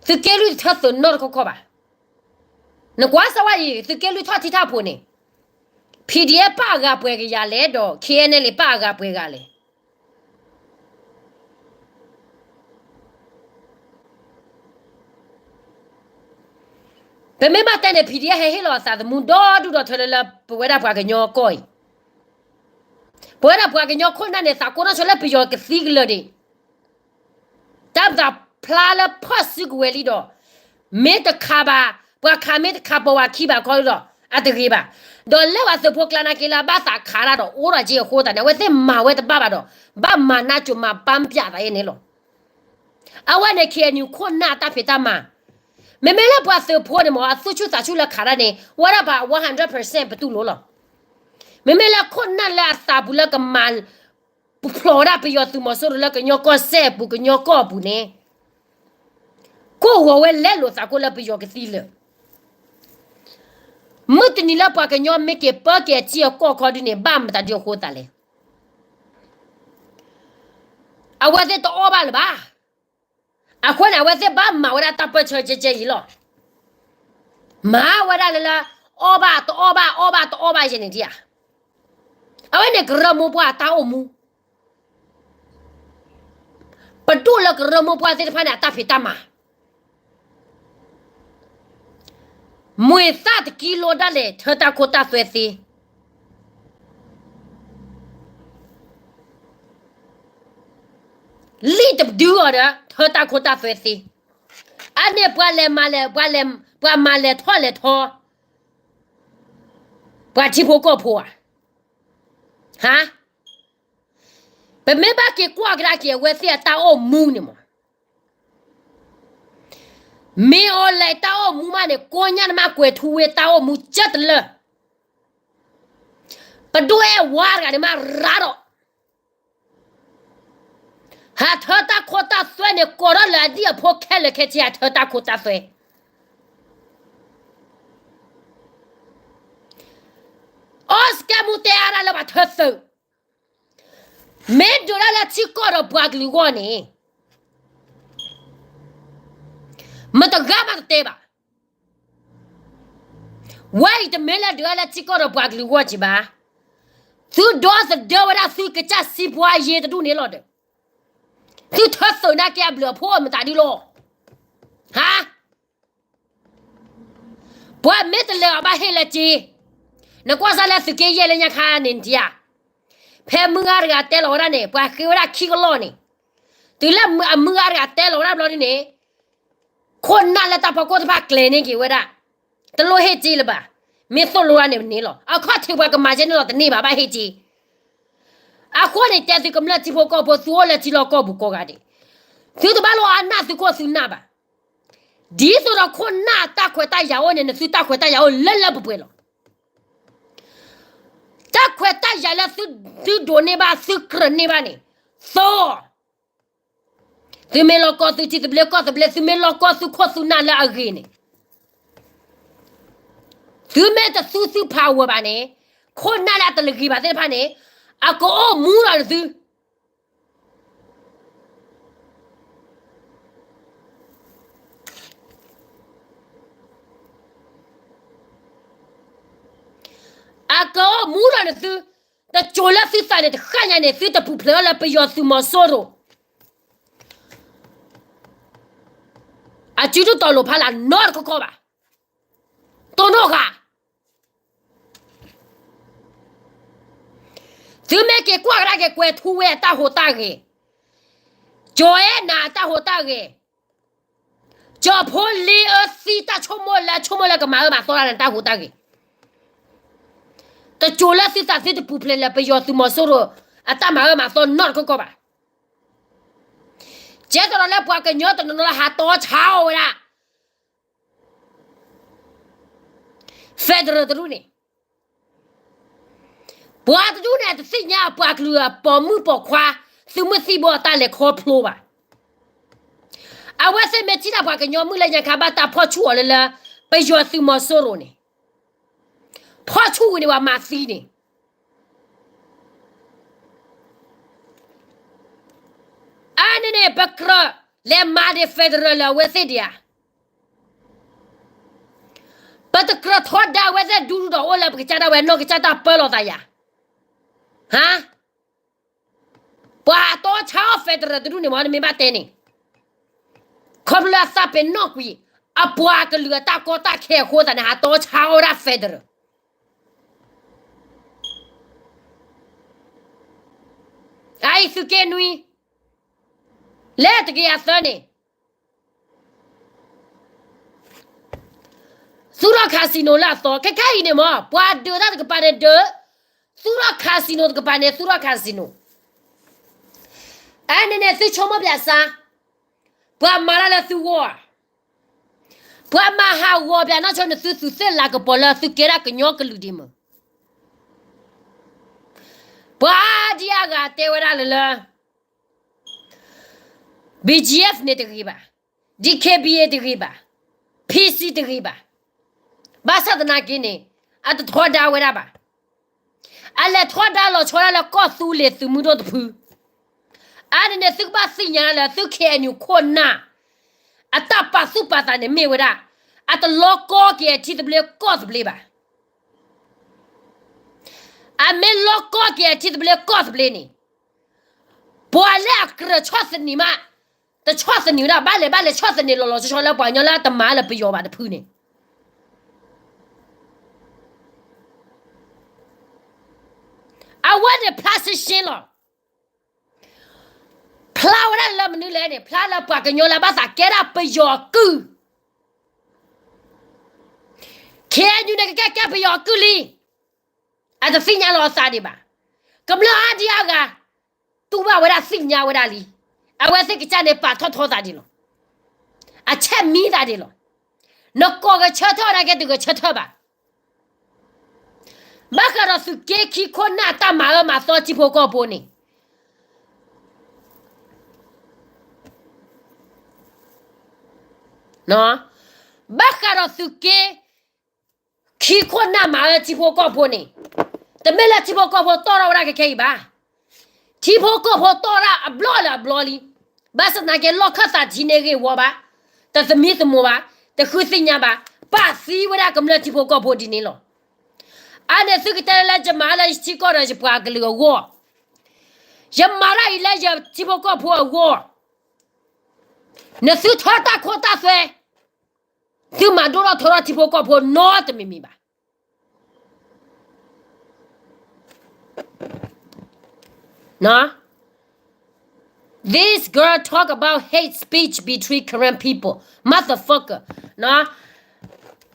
သုးက့လွံၢ်တထၢသုးနီတခီခီဘၣ်. နကွၢ်စၢၤဝဲအံၤ သုးက့လွံၢ်ထီၣ်ထံထီၣ်ဖိန့ၣ် PDF ပၣ်အဂၤပှဲၤကယၤလဲၣ်ဒီး KNLA ပၣ်အဂၤပှဲၤဂၤလဲၣ်. ပမ့ၢ်ဘၣ်တဲန့ၣ် PDF ဟဲဟ့ၣ်လီၤအသးသမူဒီဒူၣ်ဒီထၢလၢလၢပဝဲဒၣ်ပှၤကညီကီၢ်အံၤ, ပဝဲဒၣ်ပှၤကညီခိၣ်နၢ်န့ၣ် သးကိးထီၣ်ဆိလၢပယီၤကသံကလၢာ်ဒံး တၢ်ပသးဖျါလၢဖီၣ်စုကဝဲၤလံဒီး မ့ၢ်တခးဘၣ်, ပှၤခးမ့ၢ်တခးပိာ်ဝဲခံဘၣ်ခီဒီး အတဂ့ၤဘၣ်. ဒီးလၢပှၤသုးဖိကျါနာ်က့လၢအဘၣ်သးခးတၢ်ဒီးအိၣ်ဒီးက့အဃိသတးန့ၣ် အဝဲသ့ၣ်မၤဝဲတဘၣ်ဘၣ်ဒီး ဘၣ်မၤနၢ်ကိၤမၤပၢ်ပၠးသးအံၤန့ၣ်လီၤ. အဝဲန့ၣ် KNU ခိၣ်နၢ်တၢ်ဖံးတၢ်မၤ, မ့မ့ၢ်လၢပှၤသုးဖိန့ၣ်မ့ၢ် အသူၣ်ဆူၣ်သးဆူၣ်လၢခးတၢ်န့ၣ် ဝဲဒၣ်ပှၤ one hundred percent ပတူၢ်လိာ်လီၤ. မ့မ့ၢ်လၢခိၣ်နၢ်လၢအသးပူၤလၢကမၤ ပဖျိးဝဲဒၣ်ပယီၤသုးမီၤစိရိၤလၢကညီကီၢ်စဲၣ်အပူၤ ကညီကီၢ်အပူၤန့ၣ် ကိၢ်ဂီၤဝဲလဲလိာ်သးကိးလၢပယီၤကသံလၢာ်. မုၢ်တနံၤလၢပှၤကညီမ့ၢ်က့ၤပၢက့ၤအထံအကီၢ်ခီဒုန့ၣ် ဘၣ်မတၤဒုအဃိသးလဲၣ်. အဝဲသ့ၣ်တအီၣ်ဘၣ်လၢၤဘၣ်. အဃိန့ၣ် အဝဲသ့ၣ်ဘၣ်မၤဝဲဒၣ်တၢ်ပၢၢ်ဆၢကဲကဲအံၤလီၤ. မၤဝဲဒၣ်လၢလၢ အီၣ်ဘၣ်တအီၣ်ဘၣ် အီၣ်ဘၣ်တအီၣ်ဘၣ်ယဲန့ၣ်ဒံးဧါ. အဝဲန့ၣ်ကရၢမိၢ်ပှၢ်အတၢ်အိၣ်မူ ပဒိၣ်လၢကရၢမိၢ်ပှၢ်သ့ၣ်တဖၣ်န့ၣ် အတၢ်ဖံးတၢ်မၤ မှ့ၢ်သၣ်တကံလိဒၣ်လဲာ် ထၢတၢ်ခိတၢ်သွဲသ့, လံၣ်တဒုအီၤဒီး ထၢတၢ်ခိတၢ်သွဲသ့, အန့ၣ်ပှၤလဲၤမၤလဲၤ ပှၤလဲၤ ပှၤမၤလဲၤထီၣ်လဲၤထီ ပှၤထံဖိကီၢ်ဖိဧါ. ဟါ, ပမ့ၢ်ဘၣ်က့ၤကွၢ်ကဒါက့ၤ အဝဲသ့ၣ်အတၢ်အိၣ်မူန့ၣ်မး, မ့ၢ်အီၤလဲၤတၢ်အိၣ်မူမးန့ၣ် ကိးညါနမးကွဲၤထူဝ့တၢ်အိၣ်မူကၢတလၢာ်, ပဒိၣ်အဲၣ်ဝါတဂၤန့ၣ်မးရၤဒီး ဟးထၢတၢ်ခိတၢ်သွဲန့ၣ် ကိးထီၣ်လၢအဒံၣ်အဖိခဲလၢာ်ခဲဆ့ ဟးထၢတၢ်ခိတၢ်သွဲ, အီစကဲမူတဲအါဒၣ်လၢပှၤထၢသုး, မ့ၢ်ဒုးဒၣ်လၢထံကီၢ်ဒီးပှၤကလုာ်အဂီၢ်န့ၣ် မတဂၤမးတတဲဘၣ်. ဝဲအံၤတမ့ၢ်လၢဒုးဒၣ်လၢထံကီၢ်ဒီးပှၤကလုာ်အဂီၢ်က့ၤဘၣ်. သုဒီသဒၢဝဲဒၣ်သုကစၢ်စံးပှၤယ့တဒူၣ်န့ၣ်လီၤဒီး သုထၢသုးနာ်က့အဘျုးအဖှိၣ်မတၤဒ်လီၤ. ဟါ, ပှၤမ့ၢ်တလဲၤအီၤဘၣ်ဟ့ၣ်လၢက့, နကွၢ်စၢ်လၢသုးက့ယဲၢ်လၢညါခါန့ၣ်နထံၣ်ဧါ, ဖဲမုၢ်ဂၤတဂၤတဲလီၤဝဲဒၣ်န့ၣ် ပှၤဃ့ဝဲဒၣ်ခံကလီၢ်န့ၣ်, တုၤလၢအမုၢ်ဂၤတဂၤတဲလီၤဝဲဒၣ်ဘျီဒ်န့ၣ် ခိၣ်နၢ်လၢတၢ်ဖီခိၣ်တဖၣ်ကျဲၤန့ၢ်က့ၤဝဲဒၣ်, တလိၣ်ဟ့ၣ်က့လၢၤဘၣ်, မ့ၢ်သိၣ်လိဒၣ်န့ၣ်န့ၣ်လီၤ. အခီၣ်ထံးပှၤကမၤကဲန့ၣ်လီၤတန့ၢ်ဘၣ် ဘၣ်ဟ့ၣ်က့. အဃိန့ၣ် တဲသုကမျၢၢ်ထံဖိကီၢ်ဖိ သုအိၣ်လၢထံလီၢ်ကီၢ်ပူၤကိးဂၤဒဲး, သုတဘၣ်လီၤအါနၢ်သုခိၣ်သုနၢ်ဘၣ်. ဒ်သိးဒီးခိၣ်နၢ်တၢ်ခွဲးတၢ်ယာ်အိၣ်န့ၣ် နသုတၢ်ခွဲးတၢ်ယာ်အိၣ်လၢလၢပှဲၤပှဲၤလီၤ. တၢ်ခွဲးတၢ်ယာ်လၢသု သုဒိးန့ၢ်ဘၣ် သုကြၢးန့ၢ်ဘၣ်န့ၣ်, သိ သုမ့ၢ်လီၤကီသုထံသဘျ့ကီၢ်သဘျ့ သုမ့ၢ်လီၤကီသုခိၣ်သုနၢ်လၢအဂ့ၤန့ၣ်, သုမ့ၢ်တသူသု power ဘၣ်န့ၣ်, ခိၣ်နၢ်လၢအတလၢဂ့ၤဘၣ်သ့ၣ်တဖၣ်န့ၣ်, အကအိၣ်မူဒီးနသု အကအိၣ်မူဒီးနသု, တစိၤလၢသုသးန့ၣ် တဃၣ်ညါန့ၣ် သုတပူၤဖျဲးအီၤလၢပယီၤသုးမီၤစိရိၤ အစုဒုၣ်တီၤလိာ်ဖးလၢ်နီတခီခီဘၣ်. တိၢ်နီၣ်ဃာ် သုမ့ၢ်က့ၤကွၢ်ကဒါက့ၤ ကွဲၤထူဝ့အတၢ်ဟူးတၢ်ဂဲၤ, ကၠီၤအဲၣ်နၤအတၢ်ဟူးတၢ်ဂဲၤ, ကၠီၤဖိလ့အၢသံတၢ်ဆိကမိၣ်လၢ ဆိကမိၣ်လၢကမၤအၢမၤသီတၢ်န့ၣ် တၢ်ဟူးတၢ်ဂဲၤ, တစိၤလၢသုသးသုတပူၤဖျဲးလၢပယီၤသုးမီၤစိရိၤ အတၢ်မၤအၢမၤသီနီတခီခီဘၣ်. ကဲသိးဒီးလၢပှၤကညီတနီၤနီၤလၢဟးတီဆါအီၤဝဲဒၣ် federal တဒူၣ်န့ၣ်, ပှၤတဒူၣ်န့ၣ် တသ့ၣ်ညါအပှၤကလုာ်အပိာ်မုၣ်ပိာ်ခွါ သုးမုၢ်သံၣ်ဘိအတၢ်လဲၤခီဖျိဘၣ်. အဝဲသ့ၣ်မ့ၢ်ထံၣ်တၢ်ပှၤကညီမုၣ်လၢညါခါဘၣ်တၢ်ဖီၣ်ဆူၣ်အီၤလၢလၢ ပယီၤသုးမီၤစိရိၤန့ၣ်, ဖီၣ်ဆူၣ်ဝံၤန့ၣ် ပှၤမၤသံန့ၣ် အန့ၣ်န့ၣ် ပကြၢးလဲၤမၤဒံး federal လၢအဝဲသ့ၣ်ဒံးဧါ. ပတကြၢးထီဒါဝဲသ့ၣ်ဒူဒူဒီးအိၣ်လၢပကစၢ်ဒၣ်ဝဲနီၢ်ကစၢ်တၢ်ပၢလီၤသးယၤ. ဟါ, ပှၤတီဆါအီၤ federal တဒူၣ်န့ၣ်မ့ၢ် နမ့ၢ်ဘၣ်တဲန့ၣ်, ခီဖျိလၢအသးပ့ၤနီၣ်ကွံာ် အပှၤကလုာ်အတၢ်ကီတၢ်ခဲအဃိသတးန့ၣ် ဟးတီဆါအီၤဝဲဒၣ် federal အအံၤသုးက့နွံ လၢတကယၤသၢန့ၣ် သူၣ်ထီၣ် casino လၢအသီ ခဲခါအံၤန့ၣ်မ့ၢ် ပှၤဒုးတၢ်တကပၤန့ၣ်ဒုး, သူၣ်ထီၣ် casino တကပၤန့ၣ် သူၣ်ထီၣ် casino. အန့ၣ်န့ၣ် သုဆိကမိၣ်ပၠးစါ, ပှၤမၤတၢ်လၢသုဂီၢ်ဧါ. ပှၤမၤဟးဂီၤပၠးနီၢ်ဆိနသုသူးသ့ၣ်လၤကပီၤလၢသုကဲဒၣ်ကညီကလုာ်ဒံးမ့ၢ် ပှၤဒံအါဂၤတဲဝဲဒၣ်လၢလၢ BGF န့ၣ်တဂ့ၤဘၣ်, DKBA တဂ့ၤဘၣ်, PC တဂ့ၤဘၣ်. ဘၣ်ဆၣ်သနာ်က့န့ၣ် အတထီဒါဝဲဒၣ်ဘၣ်. အလဲၤထီဒါလီၤဆီဒၣ်လၢကီၢ်သူလ့ၤသုးမုၢ်ဒိၣ်တဖု. အါန့ၣ်န့ၣ် သုကဘၣ်သ့ၣ်ညါလၢသု ခ့ၣ်အဲၣ်ယူၣ် ခိၣ်နၢ် အတၢ်ပာ်သူၣ်ပာ်သးန့ၣ်မ့ၢ်ဝဲဒၣ် အတလီၤကီက့ၤအထံသဘျ့ကီၢ်သဘျ့ဘၣ်. အမ့ၢ်လီၤကီက့ၤအထံသဘျ့ကီၢ်သဘျ့န့ၣ် ပှၤလၢအကြၢးဆီၣ်သနံးမး တဆီၣ်သနံးဝဲဒၣ် ဘၣ်လဲၤဘၣ်လဲၤဆီၣ်သနံးလီၤလီၤဆီဆီလၢပှၤကညီလၢအတမၤလၢပယီၤဘၣ်တဖုန့ၣ် အဝဲန့ၣ်ဖျါရှင်းရှင်းလီၤ. ဖျါဝဲဒၣ်လၢမနုၤလဲၣ်န့ၣ် ဖျါလၢပှၤကညီလၢအဘၣ်သးကဲဒၣ်ပယီၤအကုၢ် ခ့ၣ်အဲၣ်ယူၣ်န့ၣ် ကကဲကဲပယီၤအကုၢ်လံ. အတသ့ၣ်ညါလီၤအသးဒံးဘၣ်. ကမျၢၢ်အါဒံအါဂၤ တူၢ်ဘၣ်ဝဲဒၣ်သ့ၣ်ညါဝဲဒၣ်လံ. အဝဲသ့ၣ်ကစၢ်န့ၣ် ပာ်ထီၣ်ထီသးဒံးလီၤ. အဆဲးမံသးဒံးလီၤ. နကိးဂဲၤဆၢထၢၣ်နာ်က့ တဂဲၤဆၢထၢၣ်ဘၣ်. ဘၣ်ဃးဒီးသုးက့ခံခိၣ်နၢ်တၢ်မၤအၢမၤသီထံဖိကီၢ်ဖိန့ၣ် ဘၣ်ဃးဒီးသုးက့ ခံခိၣ်နၢ်မၤအၢထံဖိကီၢ်ဖိန့ၣ် တမ့ၢ်လၢထံဖိကီၢ်ဖိတီၢ်ထီၣ်ဝဲဒၣ်ခဲခဲအံၤဘၣ်. ထံဖိကီၢ်ဖိတီၢ်ဒၣ်အဘျီလၢအဘျီလံ. ဘၣ်ဆၣ်သနာ်က့ လီၢ်ခၢၣ်သးထံန့ၣ်ဂ့ၢ်ဝီဘၣ်, တသမံသမိးဘၣ်, တဃုသ့ၣ်ညါဘၣ်, ပာ်သံဝဲဒၣ်ကမျၢၢ်ထံဖိကီၢ်ဖိဒ်န့ၣ်လီၤ. အါန့ၣ်သုကတဲလၢယမၤလၢယထံကီၢ်ဒီးယပှၤကလုာ်အဂီၢ်, ယမၤတၢ်အံၤလၢယထံဖိကီၢ်ဖိအဂီၢ်, နသုထၢတၢ်ခိတၢ်သွဲ, သုမၤဒိၣ်ထီၣ်ထီထီၣ်ထံဖိကီၢ်ဖိနီတမံၤမံၤဘၣ်. This girl talk about hate speech between Karen people. Motherfucker.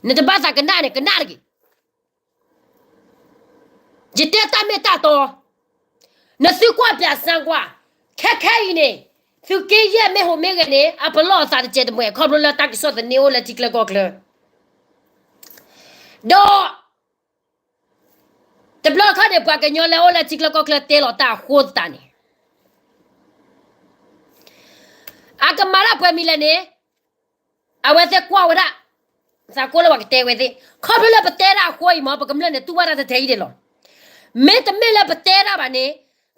နတဘၣ်သးကနၣ်န့ၣ် ကနၣ်တဂ့ၤ. ယတဲတၢ်မ့ၢ်တၢ်တီ, နသုကွၢ်ပၠးစၢ်ကွၢ်, ခဲခဲအံၤန့ၣ်, သုးက့ယဲၢ်မ့ၢ်ဟူးမ့ၢ်ဂဲၤန့ၣ် အပလီၢ်အသးတစဲးတမှဲၤ ခီဖျိလၢတၢ်ကစီၣ်သန့အိၣ်လၢထံချၢကီၢ်ချၢ, ဒီး တဘျီခီန့ၣ် ပှၤကညီလၢအိၣ်လၢထံချၢကီၢ်ချၢတဲလီၤတၢ်အဃိသတးန့ၣ်, အကမၤဒၣ်ပှဲၤမံၤလဲၣ်န့ၣ်, အဝဲသ့ၣ်ကွၢ်ဝဲဒၣ်, သးကိးလၢပှၤကတဲဝဲသ့ၣ်, ခီဖျိလၢပတဲဒၣ်အဃိအံၤမ့ၢ် ပကမျၢၢ်န့ၣ်တူၢ်ဘၣ်တၢ်ထဲထဲအံၤဒဲးလီၤ. မ့တမ့ၢ်လၢပတဲဒၣ်ဘၣ်န့ၣ်,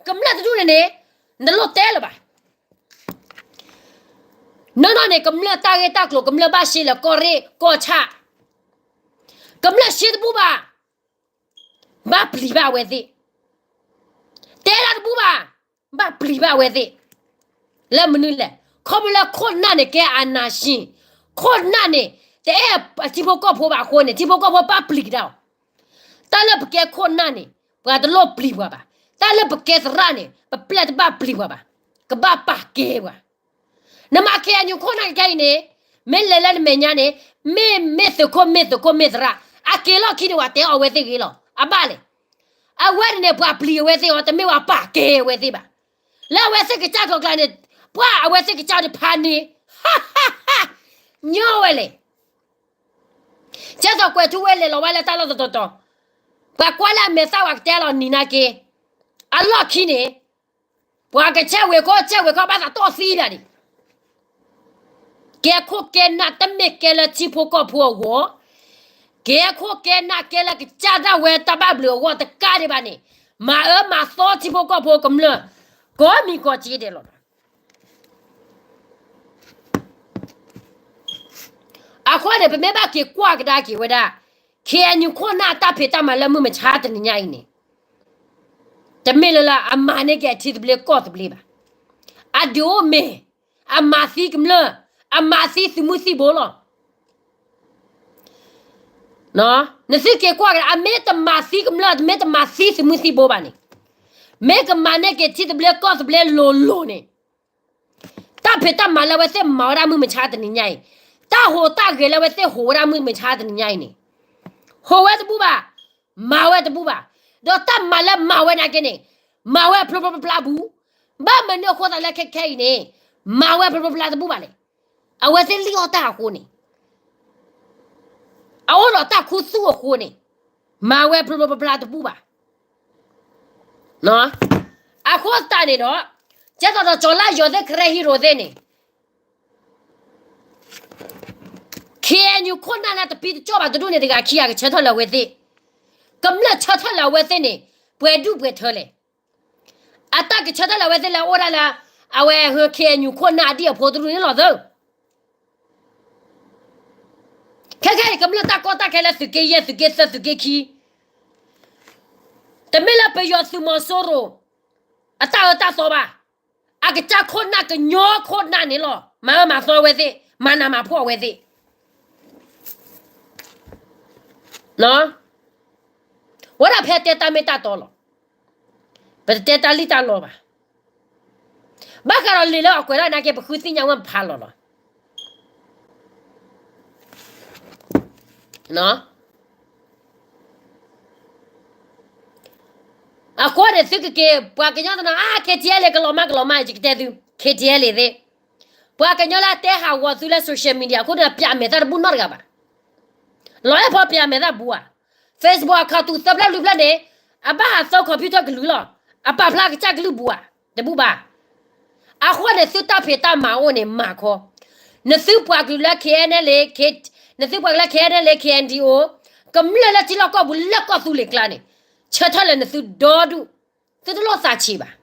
ကမျၢၢ်တဒူၣ်န့ၣ်န့ၣ်, နလိၣ်တဲလၢၤဘၣ်. နီၢ်နီၢ်န့ၣ် ကမျၢၢ်တၢ်ဂ့ၢ်တၢ်ကျိၤ ကမျၢၢ်ဘၣ်ရှဲလၢကီၢ်ရ့ၣ်ကီၢ်ဆၣ်, ကမျၢၢ်ရှဲတဘူၣ်ဘၣ်, ဘၣ်ပျံၤဘၣ်အဝဲသ့ၣ်, တဲဒၣ်တဘူၣ်ဘၣ်, ဘၣ်ပျံၤဘၣ်အဝဲသ့ၣ်, လၢမနုၤလဲၣ်, ခီဖျိလၢခိၣ်နၢ်န့ၣ်ကဲအနၢ်ဆံ, ခိၣ်နၢ်န့ၣ်, တအဲၣ်ထံဖိကီၢ်ဖိဘၣ်အဃိန့ၣ် ထံဖိကီၢ်ဖိဘၣ်ပျံၤကဒါအီၤ, တၢ်လၢပကဲခိၣ်နၢ်န့ၣ် ပှၤတလိၣ်ပျံၤပှၤဘၣ်, တၢ်လၢပကဲသရၣ်န့ၣ် ပပျဲၢ်တဘၣ်ပျံၤပှၤဘၣ်, ကဘၣ်ပာ်ကဲပှၤ နမၤ ခ့ၣ်အဲၣ်ယူၣ် ခိၣ်နၢ်ခဲခဲအံၤန့ၣ်, မ့ၢ်လဲၤလၢနမဲာ်ညါန့ၣ်, မ့ၢ်မ့ၢ်သုးခိၣ်မ့ၢ်သုးခိၣ်မ့ၢ်သရၣ်, အက့ၤလီၢ်ခံန့ၣ် ပှၤတဲအီၤဝဲသ့ၣ်ဂ့ၤလီၤ, အဘၣ်လဲၣ်. အဝဲန့ၣ်န့ၣ် ပှၤပျံၤအဝဲသ့ၣ်အီၤ တမ့ၢ်ပှၤပာ်ကဲအဝဲသ့ၣ်ဘၣ်. လၢအဝဲသ့ၣ်ကစၢ်ကျိၤကျါန့ၣ်, ပှၤအဝဲသ့ၣ်ကစၢ်န့ၣ်ဖးန့ၣ်, ညီဝဲလဲၣ် ကဲသိးကွဲးထူဝဲ လဲၤလီၤဝဲလၢတၢ်လီၢ်တတီၤတီၤ, ပှၤကွၢ်လၢအမဲာ်သၣ်ဝဲကတဲလီၤနံၤနာ်က့, အလီၢ်ခံန့ၣ်, ပှၤကဆဲးဝ့ၤခိၣ် ဆဲးဝ့ၤခိၣ် ဘၣ်သးတီၢ်သံဒၣ်ဒံး, ကဲခိၣ်ကဲနၢ်တမ့ၢ်ကဲလၢထံဖိကီၢ်ဖိအဂီၢ်, ကဲခိၣ်ကဲနၢ်ကဲလၢကစၢ်ဒၣ်ဝဲတၢ်ဘၣ်ဘျုးအဂီၢ်တကးဒံးဘၣ်န့ၣ်, မၤအၢမၤသီထံဖိကီၢ်ဖိကမျၢၢ်, ကိးမံၤကိးက့ဒဲးလီၤ. အဃိန့ၣ် ပမ့ၢ်ဘၣ်က့ၤကွၢ်ကဒါက့ၤဝဲဒၣ်, ခ့ၣ်အဲၣ်ယူၣ် ခိၣ်နၢ်အတၢ်ဖံးတၢ်မၤလၢမုၢ်မဆါတနံၤညါအံၤန့ၣ်, တမ့ၢ်လၢလၢအမၤန့ၢ်က့ၤအထံသဘျ့ကီၢ်သဘျ့ဘၣ်. အဒုးအိၣ်မ့ၢ်, အမၤသံကမျၢၢ်, အမၤသံသုးမုၢ်သံၣ်ဘိလီၤ. နသုက့ၤကွၢ်ကဒါ, အမ့ၢ်တမၤသံကမျၢၢ် တမ့ၢ်တမၤသံသုးမုၢ်သံၣ်ဘိဘၣ်န့ၣ်, မ့ၢ်ကမၤန့ၢ်က့ၤထံသဘျ့ကီၢ်သဘျ့လိၤလိၤန့ၣ်, တၢ်ဖံးတၢ်မၤလၢအဝဲသ့ၣ်မၤဝဲဒၣ်မုၢ်မဆါတနံၤညါအံၤ, တၢ်ဟူးတၢ်ဂဲၤလၢအဝဲသ့ၣ်ဟူးဝဲဒၣ်မုၢ်မဆါတနံၤညါအံၤန့ၣ်, ဟူးဝဲတဘူၣ်ဘၣ်, မၤဝဲတဘူၣ်ဘၣ်. ဒီးတၢ်မၤလၢမၤဝဲနာ်က့န့ၣ်, မၤဝဲဖျိဖျိဖျါဖျါဘူး, ဘၣ်မနုၤအဃိသးလၢခဲခဲအံၤန့ၣ်, မၤဝဲဖျိဖျိဖျါဖျါတဘူၣ်ဘၣ်လဲၣ်. အဝဲသ့ၣ်လံၣ်အီၣ်တၢ်အဃိန့ၣ်, အအိၣ်ဒီးတၢ်ခူသူၣ်အဃိန့ၣ်, မၤဝဲဖျိဖျိဖျါဖျါတဘူၣ်ဘၣ်. အဃိသတးန့ၣ်ဒီး, ကဲသိးဒီးကၠီၤလါယီၤသ့ၣ် ကရၢဟံရိၤသ့ၣ်န့ၣ်, ခ့ၣ်အဲၣ်ယူၣ် ခိၣ်နၢ်လၢတပံတကၠီၣ်ဘၣ်တဒူၣ်န့ၣ်တဂၤခံဂၤကဆၢထၢၣ်လၢအဝဲသ့ၣ်, ကမျၢၢ်ဆၢထၢၣ်လၢအဝဲသ့ၣ်န့ၣ် ပှဲၤဒူၣ်ပှဲၤထၢလဲၣ်. အတၢ်ကဆၢထၢၣ်လၢအဝဲသ့ၣ်လၢအအိၣ်ဒၣ်လၢ အဝဲဟၢ ခ့ၣ်အဲၣ်ယူၣ် ခိၣ်နၢ်အဒံၣ်အဖိတရူၢ်န့ၣ်လီၤသၢ ခဲခဲအံၤ ကမျၢၢ်တၢ်ကီတၢ်ခဲလၢသုးက့ယဲၢ် သုးက့သၢ သုးက့ခံ တမ့ၢ်လၢပယီၤသုးမီၤစိရိၤ အတၢ်အၢတၢ်သီဘၣ်. အကစၢ်ခိၣ်နၢ် ကညီခိၣ်နၢ်န့ၣ်လီၤ. မၤအၢမၤသီအဝဲသ့ၣ်, မၤနးမၤဖှီၣ်အဝဲသ့ၣ်. ဝဲဒၣ်ဖဲတဲတၢ်မ့ၢ်တၢ်တီလီၤ. ပတတဲတၢ်လံၣ်တၢ်လီဘၣ်. ဘၣ်ဃးဒီးလံာ်လၢအကွဲးဒၣ်နာ်က့ ပဃုသ့ၣ်ညါဝဲဖးလီၤလီၤ. အဃိန့ၣ်သုကက့ၤ ပှၤကညီတနီၤ အါ KTLA ကလီၤမၢ်ကလီၤမၢ် ယကတဲသု KTLA သ့ၣ်, ပှၤကညီလၢအတဲဟးဂီၤသုလၢ social media အဃိန့ၣ် ပျးမဲာ်သၣ်တဘူၣ်နီတဂၤဘၣ်. လီၤအဲၣ်ဖီပျးမဲာ်သၣ်ဘူဧါ. Facebook account တူသၢဖျၢၣ်လွံၢ်ဖျၢၣ်န့ၣ် အဘၣ်ဟးသၢ computer ကလုာ်လီၤ. အပာ်ဖျါကစၢ်ကလုၢ်ဘူဧါ, တဘူၣ်ဘၣ်. အဃိန့ၣ် သုတၢ်ဖံးတၢ်မၤအိၣ်န့ၣ် မၤခီ, နသုပှၤကလုာ်လၢ KNLA, နသုပှၤကလုာ်လၢ KNLA KNDO, ကမျၢၢ်လၢထံလီၢ်ကီၢ်ပူၤလၢကီၢ်သူလ့ၤကျါန့ၣ်, ဆၢထၢၣ်လၢနသုဒီဒူၣ်, သုတလိၣ်သးဆံးဘၣ်.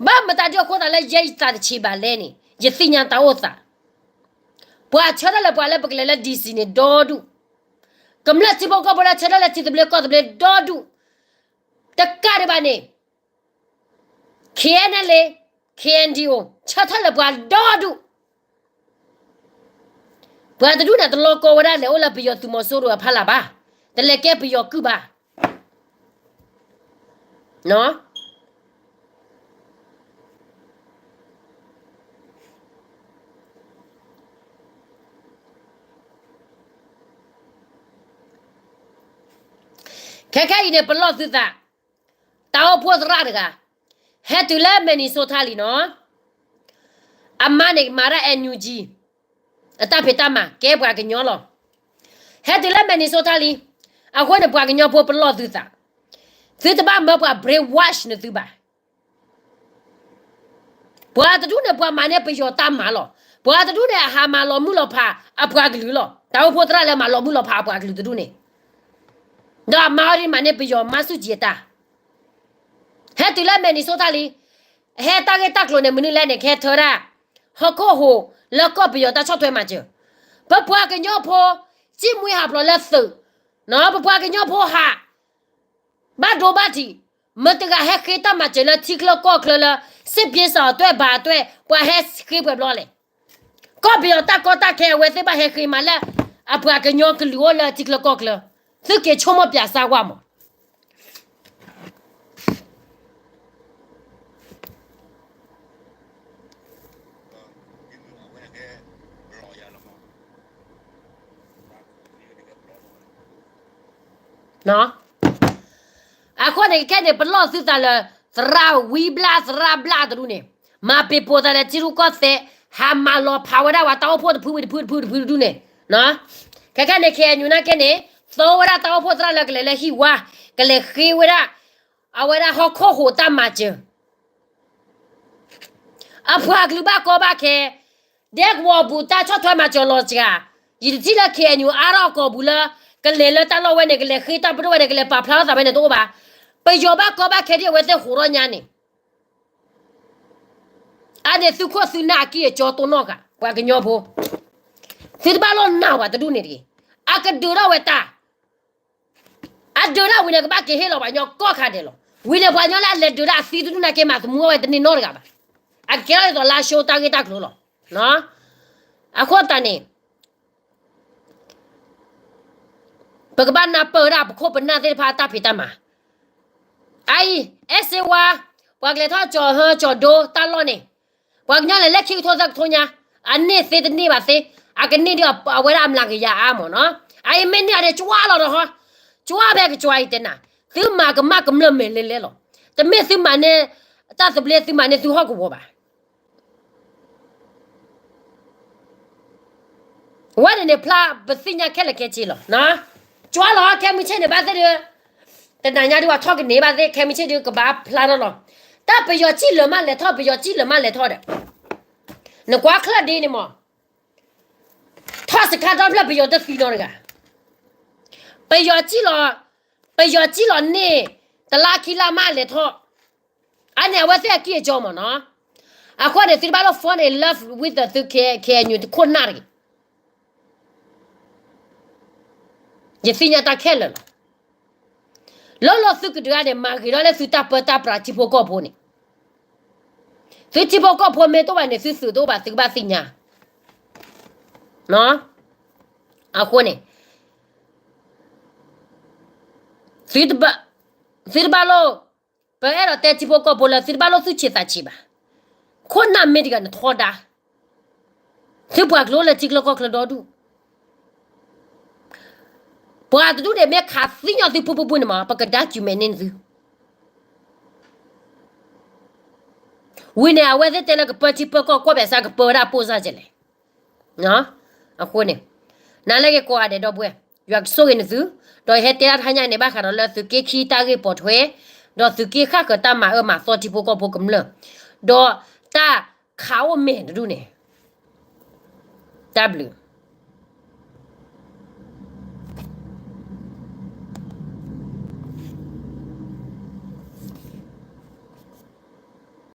ဘၣ်မတၤဒ်အဃိသးလၢယဲယသးတဆံးဘၣ်လဲၣ်န့ၣ် ယသ့ၣ်ညါတၢ်အိၣ်သး, ပှၤဆၢထၢၣ်လၢပှၤလၢပကလဲၤလၢ DC န့ၣ် ဒီဒူၣ်, ကမျၢၢ်ထံဖိကီၢ်ဖိလၢဆၢထၢၣ်လၢထံသဘျ့ကီၢ်သဘျ့ဒီဒူၣ်, တကးဒံးဘၣ်န့ၣ် KNLA, KNDO ဆၢထၢၣ်လၢပှၤဒီဒူၣ်, ပှၤတဒူၣ်န့ၣ် တလီၤကီဝဲဒၣ်လဲၤအိၣ်လၢပယီၤသုးမီၤစိရိၤအဖီလာ်ဘၣ်, တလဲၤကဲပယီၤကုၢ်ဘၣ်. ခဲခဲအံၤန့ၣ် ပလီၢ်သုသး, တၢ်အိၣ်ဖှိၣ်သရၣ်တဂၤ, ဟဲတုၤလၢ Minnesota လံနီၤ, အမါန့ၣ်မၤဒၣ် NUG အတၢ်ဖံးတၢ်မၤ ကဲပှၤကညီလီၤ. ဟဲတုၤလၢ Minnesota လံ, အဃိန့ၣ် ပှၤကညီဖိပလီၢ်သုသး, သုတဘၣ်မၢပှၤ brainwash နသုဘၣ်. ပှၤတဒူၣ်န့ၣ် ပှၤမၤန့ၢ်ပယီၤတၢ်မၤလီၤ. ပှၤတဒူၣ်န့ၣ် အဟးမၤလီၤမုၢ်လီၤဖးအပှၤကလုာ်လီၤ. တၢ်အိၣ်ဖှိၣ်သရၣ်လၢမၤလီၤမုၢ်လီၤဖးအပှၤကလုာ်တဒူၣ်န့ၣ်, ဒီးအမါအီၤဒ်မၤန့ၢ်ပယီၤမါဆူၣ်ကံအတၢ်, ဟဲတုၤလၢ Minnesota လံ, ဟဲတၢ်ဂ့ၢ်တၢ်ကျိၤန့ၣ် မနုၤလဲၣ်န့ၣ် ကဟဲထၢဒၣ် ဟီၣ်ခိၣ်ဟိးလၢကီၢ်ပယီၤတၢ်ဆီၣ်ထွဲမၤစၢၤ, ပပှၤကညီဖိ စံၣ်မှံဟးဖျိးလၢသုး, ပပှၤကညီဖိဟး ဘၣ်ဒိဘၣ်ထံး, မတဂၤဟဲဃ့တၢ်မၤစၢၤလၢထံချၢကီၢ်ချၢလၢ စစ်ပြေးရှောင်အတွက် ဘၣ်အတွက် ပှၤဟဲဃ့ပှဲၤဘျီလဲၣ်. ကီၢ်ပယီၤတၢ်ကီတၢ်ခဲအဝဲသ့ၣ်ဘၣ်ဟဲဃ့မးလၢ အပှၤကညီကလုာ်အိၣ်လၢထံချၢကီၢ်ချၢ, သုက့ၤဆိကမိၣ်ပၠးစၢ်ဝၣ်မး အဃိန့ၣ် ခဲန့ၣ် ပလီၢ်သုသးလၢ သရၣ်ဝံဘျၣ်သရၣ်ဘျၣ်တဒူၣ်န့ၣ်, မၤပ့ၤပိာ်သးလၢထံရူၢ်ကီၢ်သဲး, ဟးမၤလီၤဖးဝဲဒၣ်ပှၤတၢ်အိၣ်ဖှိၣ်တဖုဝံၤတဖုတဖုတဖုတဒူၣ်န့ၣ်, ခဲခဲန့ၣ် KNU နာ်က့န့ၣ် သီဝဲဒၣ်တၢ်အိၣ်ဖှိၣ်သရၣ်လၢကလဲၤလၢဟံၣ်ဝါ, ကလဲၤဃ့ဝဲဒၣ် အဝဲဒၣ်ဟီၣ်ခိၣ်ဟိးတၢ်မၤစၢၤ အပှၤကလုာ်ဘၣ်ကီဘၣ်ခဲ, ဒဲကဝီၤပူၤတၢ်ဆီၣ်ထွဲမၤစၢၤလီၤစှၤ, ယတထံၣ်လၢ KNU အါထီၣ်အကိာ်ပူၤလၢ ကလဲၤလၢတၢ်လီၢ်ဝဲန့ၣ် ကလဲၤဃ့တၢ်ပဒိၣ်ဝဲန့ၣ် ကလဲၤပာ်ဖျါထီၣ်သးဝဲန့ၣ်တအိၣ်ဘၣ်. ပယီၤဘၣ်ကီဘၣ်ခဲဒ်အဝဲသ့ၣ်ဟူးထီၣ်ညါန့ၣ် အန့ၣ်သုခိၣ်သုနၢ်အကံၢ်အကၠီတိၢ်နီၣ်ဃာ် ပှၤကညီဖိ, သုတဘၣ်လီၢ်နာ်ဝဲတဒူၣ်န့ၣ်တဂ့ၤ, အကဒုးထီၣ်ဝဲတၢ် အဒုးဒၣ်ဝံၤန့ၣ် ကဘၣ်က့ၤဟ့ၣ်လီၤပှၤကညီကိးခါဒဲးလီၤ. ဝံၤန့ၣ် ပှၤကညီလၢအလဲၤဒုးဒၣ်အသံတဒူၣ်နာ်က့ မၤသမူဝဲတန့ၢ်နီတဂၤဘၣ်. အကဲထီၣ်ဒ်သိးလါရှိတၢ်ဂ့ၢ်တၢ်ကျိၤလီၤ. အဃိသတးန့ၣ် ပကဘၣ်နၢ်ပၢၢ်ဝဲဒၣ်ပခိၣ်ပနၢ်သ့ၣ်တဖၣ်အတၢ်ဖံးတၢ်မၤ. အအံၤ အဲၣ်စ့ဝါ, ပှၤကလဲၤထီၣ်ကၠီၤဟၢကၠီၤဒိတၢ်လီၢ်န့ၣ်, ပှၤကညီလဲၤလၢခံကထိသၢကထိညါ, အန့ၢ်သ့တန့ၢ်ဘၣ်သ့, အကန့ၢ်ဒ်အဝဲဒၣ်အမျးကယၤအါမးနီၤ. အအံၤမ့ၢ်န့ၢ်အီၤန့ၣ် ကၠွါလီၤဒီးဟီ, ကၠွါဖဲကၠွါအံၤတဲနၤ, သုမၤကမၣ်ကမျၢၢ်မဲာ်လဲၤလဲၤလီၤ. တမ့ၢ်သုမၤန့ၢ်တၢ်သဘျ့ သုမၤန့ၢ်သုဟီၣ်ကဝီၤဘၣ်. ဝဲန့ၣ်န့ၣ် ဖျါပသ့ၣ်ညါခဲလၢာ်ခဲဆ့လီၤ. ကၠွါလီၤ ခဲမုၢ်ဆ့ၣ်န့ၣ်ဘၣ်သ့ၣ်ဒီး, တနၤညါဒုး ပှၤထီၣ်ကန့ၢ်ဘၣ်သ့ၣ် ခဲမုၢ်ဆ့ၣ်ဒုးကဘၣ်ဖျါထီၣ်လီၤ. တၢ်ပယီၤစံၣ်လၢၤမးလဲၤထီၣ် ပယီၤစံၣ်လၢၤမးလဲၤထီၣ်ဒီး, နကွၢ်ချၢၣ်ဒ့န့ၣ်မး ထီၣ်စခါထီၣ်ဖျၢၣ် ပယီၤတသံနီတဂၤ. ပယီၤစံၣ်လီၤ, ပယီၤကံၣ်လီၤန့ၢ် တလါခံလါမးလဲၤထီၣ်, အန့ၣ်အဝဲသ့ၣ်အကံၢ်အစီမ့ၢ်နီၤ. အဃိန့ၣ် သုတဘၣ်လိၣ် fall in love with သု K- KNU တခိၣ်နၢ်တဂ့ၤ. ယသ့ၣ်ညါတၢ်ခဲလၢာ်လီၤ. လီၤလီၤသုကဒုးဂၤန့ၣ် မၤဂ့ၤထီၣ်လၢသုတၢ်ပၢတၢ်ပြးထံဖိကီၢ်ဖိန့ၣ်, သုထံဖိကီၢ်ဖိမ့ၢ်တအိၣ်ဘၣ်န့ၣ် သုသုးတအိၣ်ဘၣ် သုကဘၣ်သ့ၣ်ညါ. အဃိန့ၣ် သုတဘၣ်လိၣ်, ပအဲၣ်ဒိးတဲထံဖိကီၢ်ဖိလၢ သုတဘၣ်လိၣ်သူၣ်ဆံးသးဆံးဘၣ်. ခိၣ်နၢ်မ့ၢ်တဂၤန့ၣ်ထီဒါ, သုပှၤကျိလၢထံချၢကီၢ်ချၢဒီဒူၣ်, ပှၤတဒူၣ်န့ၣ်မ့ၢ်ခးသံညီသုဖုဖုဖုန့ၣ်မး ပကဒါကံၢ်မဲာ်န့ၢ်သု ဝံၤန့ၣ် အဝဲသ့ၣ်တဲလၢကပၢထံပၢကီၢ် ကွၢ်ဘဲးစး ကပၢဝဲဒၣ်ပိၢ်စၢ်ကလဲၣ်. အဃိန့ၣ် နၤလၢက့ၤကိးဂၤဒဲးဒီပုၢ်ဝဲၢ်, ယွၤကဆိၣ်ဂ့ၤနသု, ဒီးယဟဲတဲဒၣ်တဟါညါန့ၣ် ဘၣ်ဃးဒီးလၢသုးက့ခံတၢ်ဂ့ၢ်ပိာ်ထွဲ, ဒီးသုးက့ဃၣ်ဃၢၤတၢ်မၤအၢမၤသီထံဖိကီၢ်ဖိကမျၢၢ်, ဒီးတၢ်ခးအိၣ်မဲာ်တဒူၣ်န့ၣ်, တၢ်ဘျုး.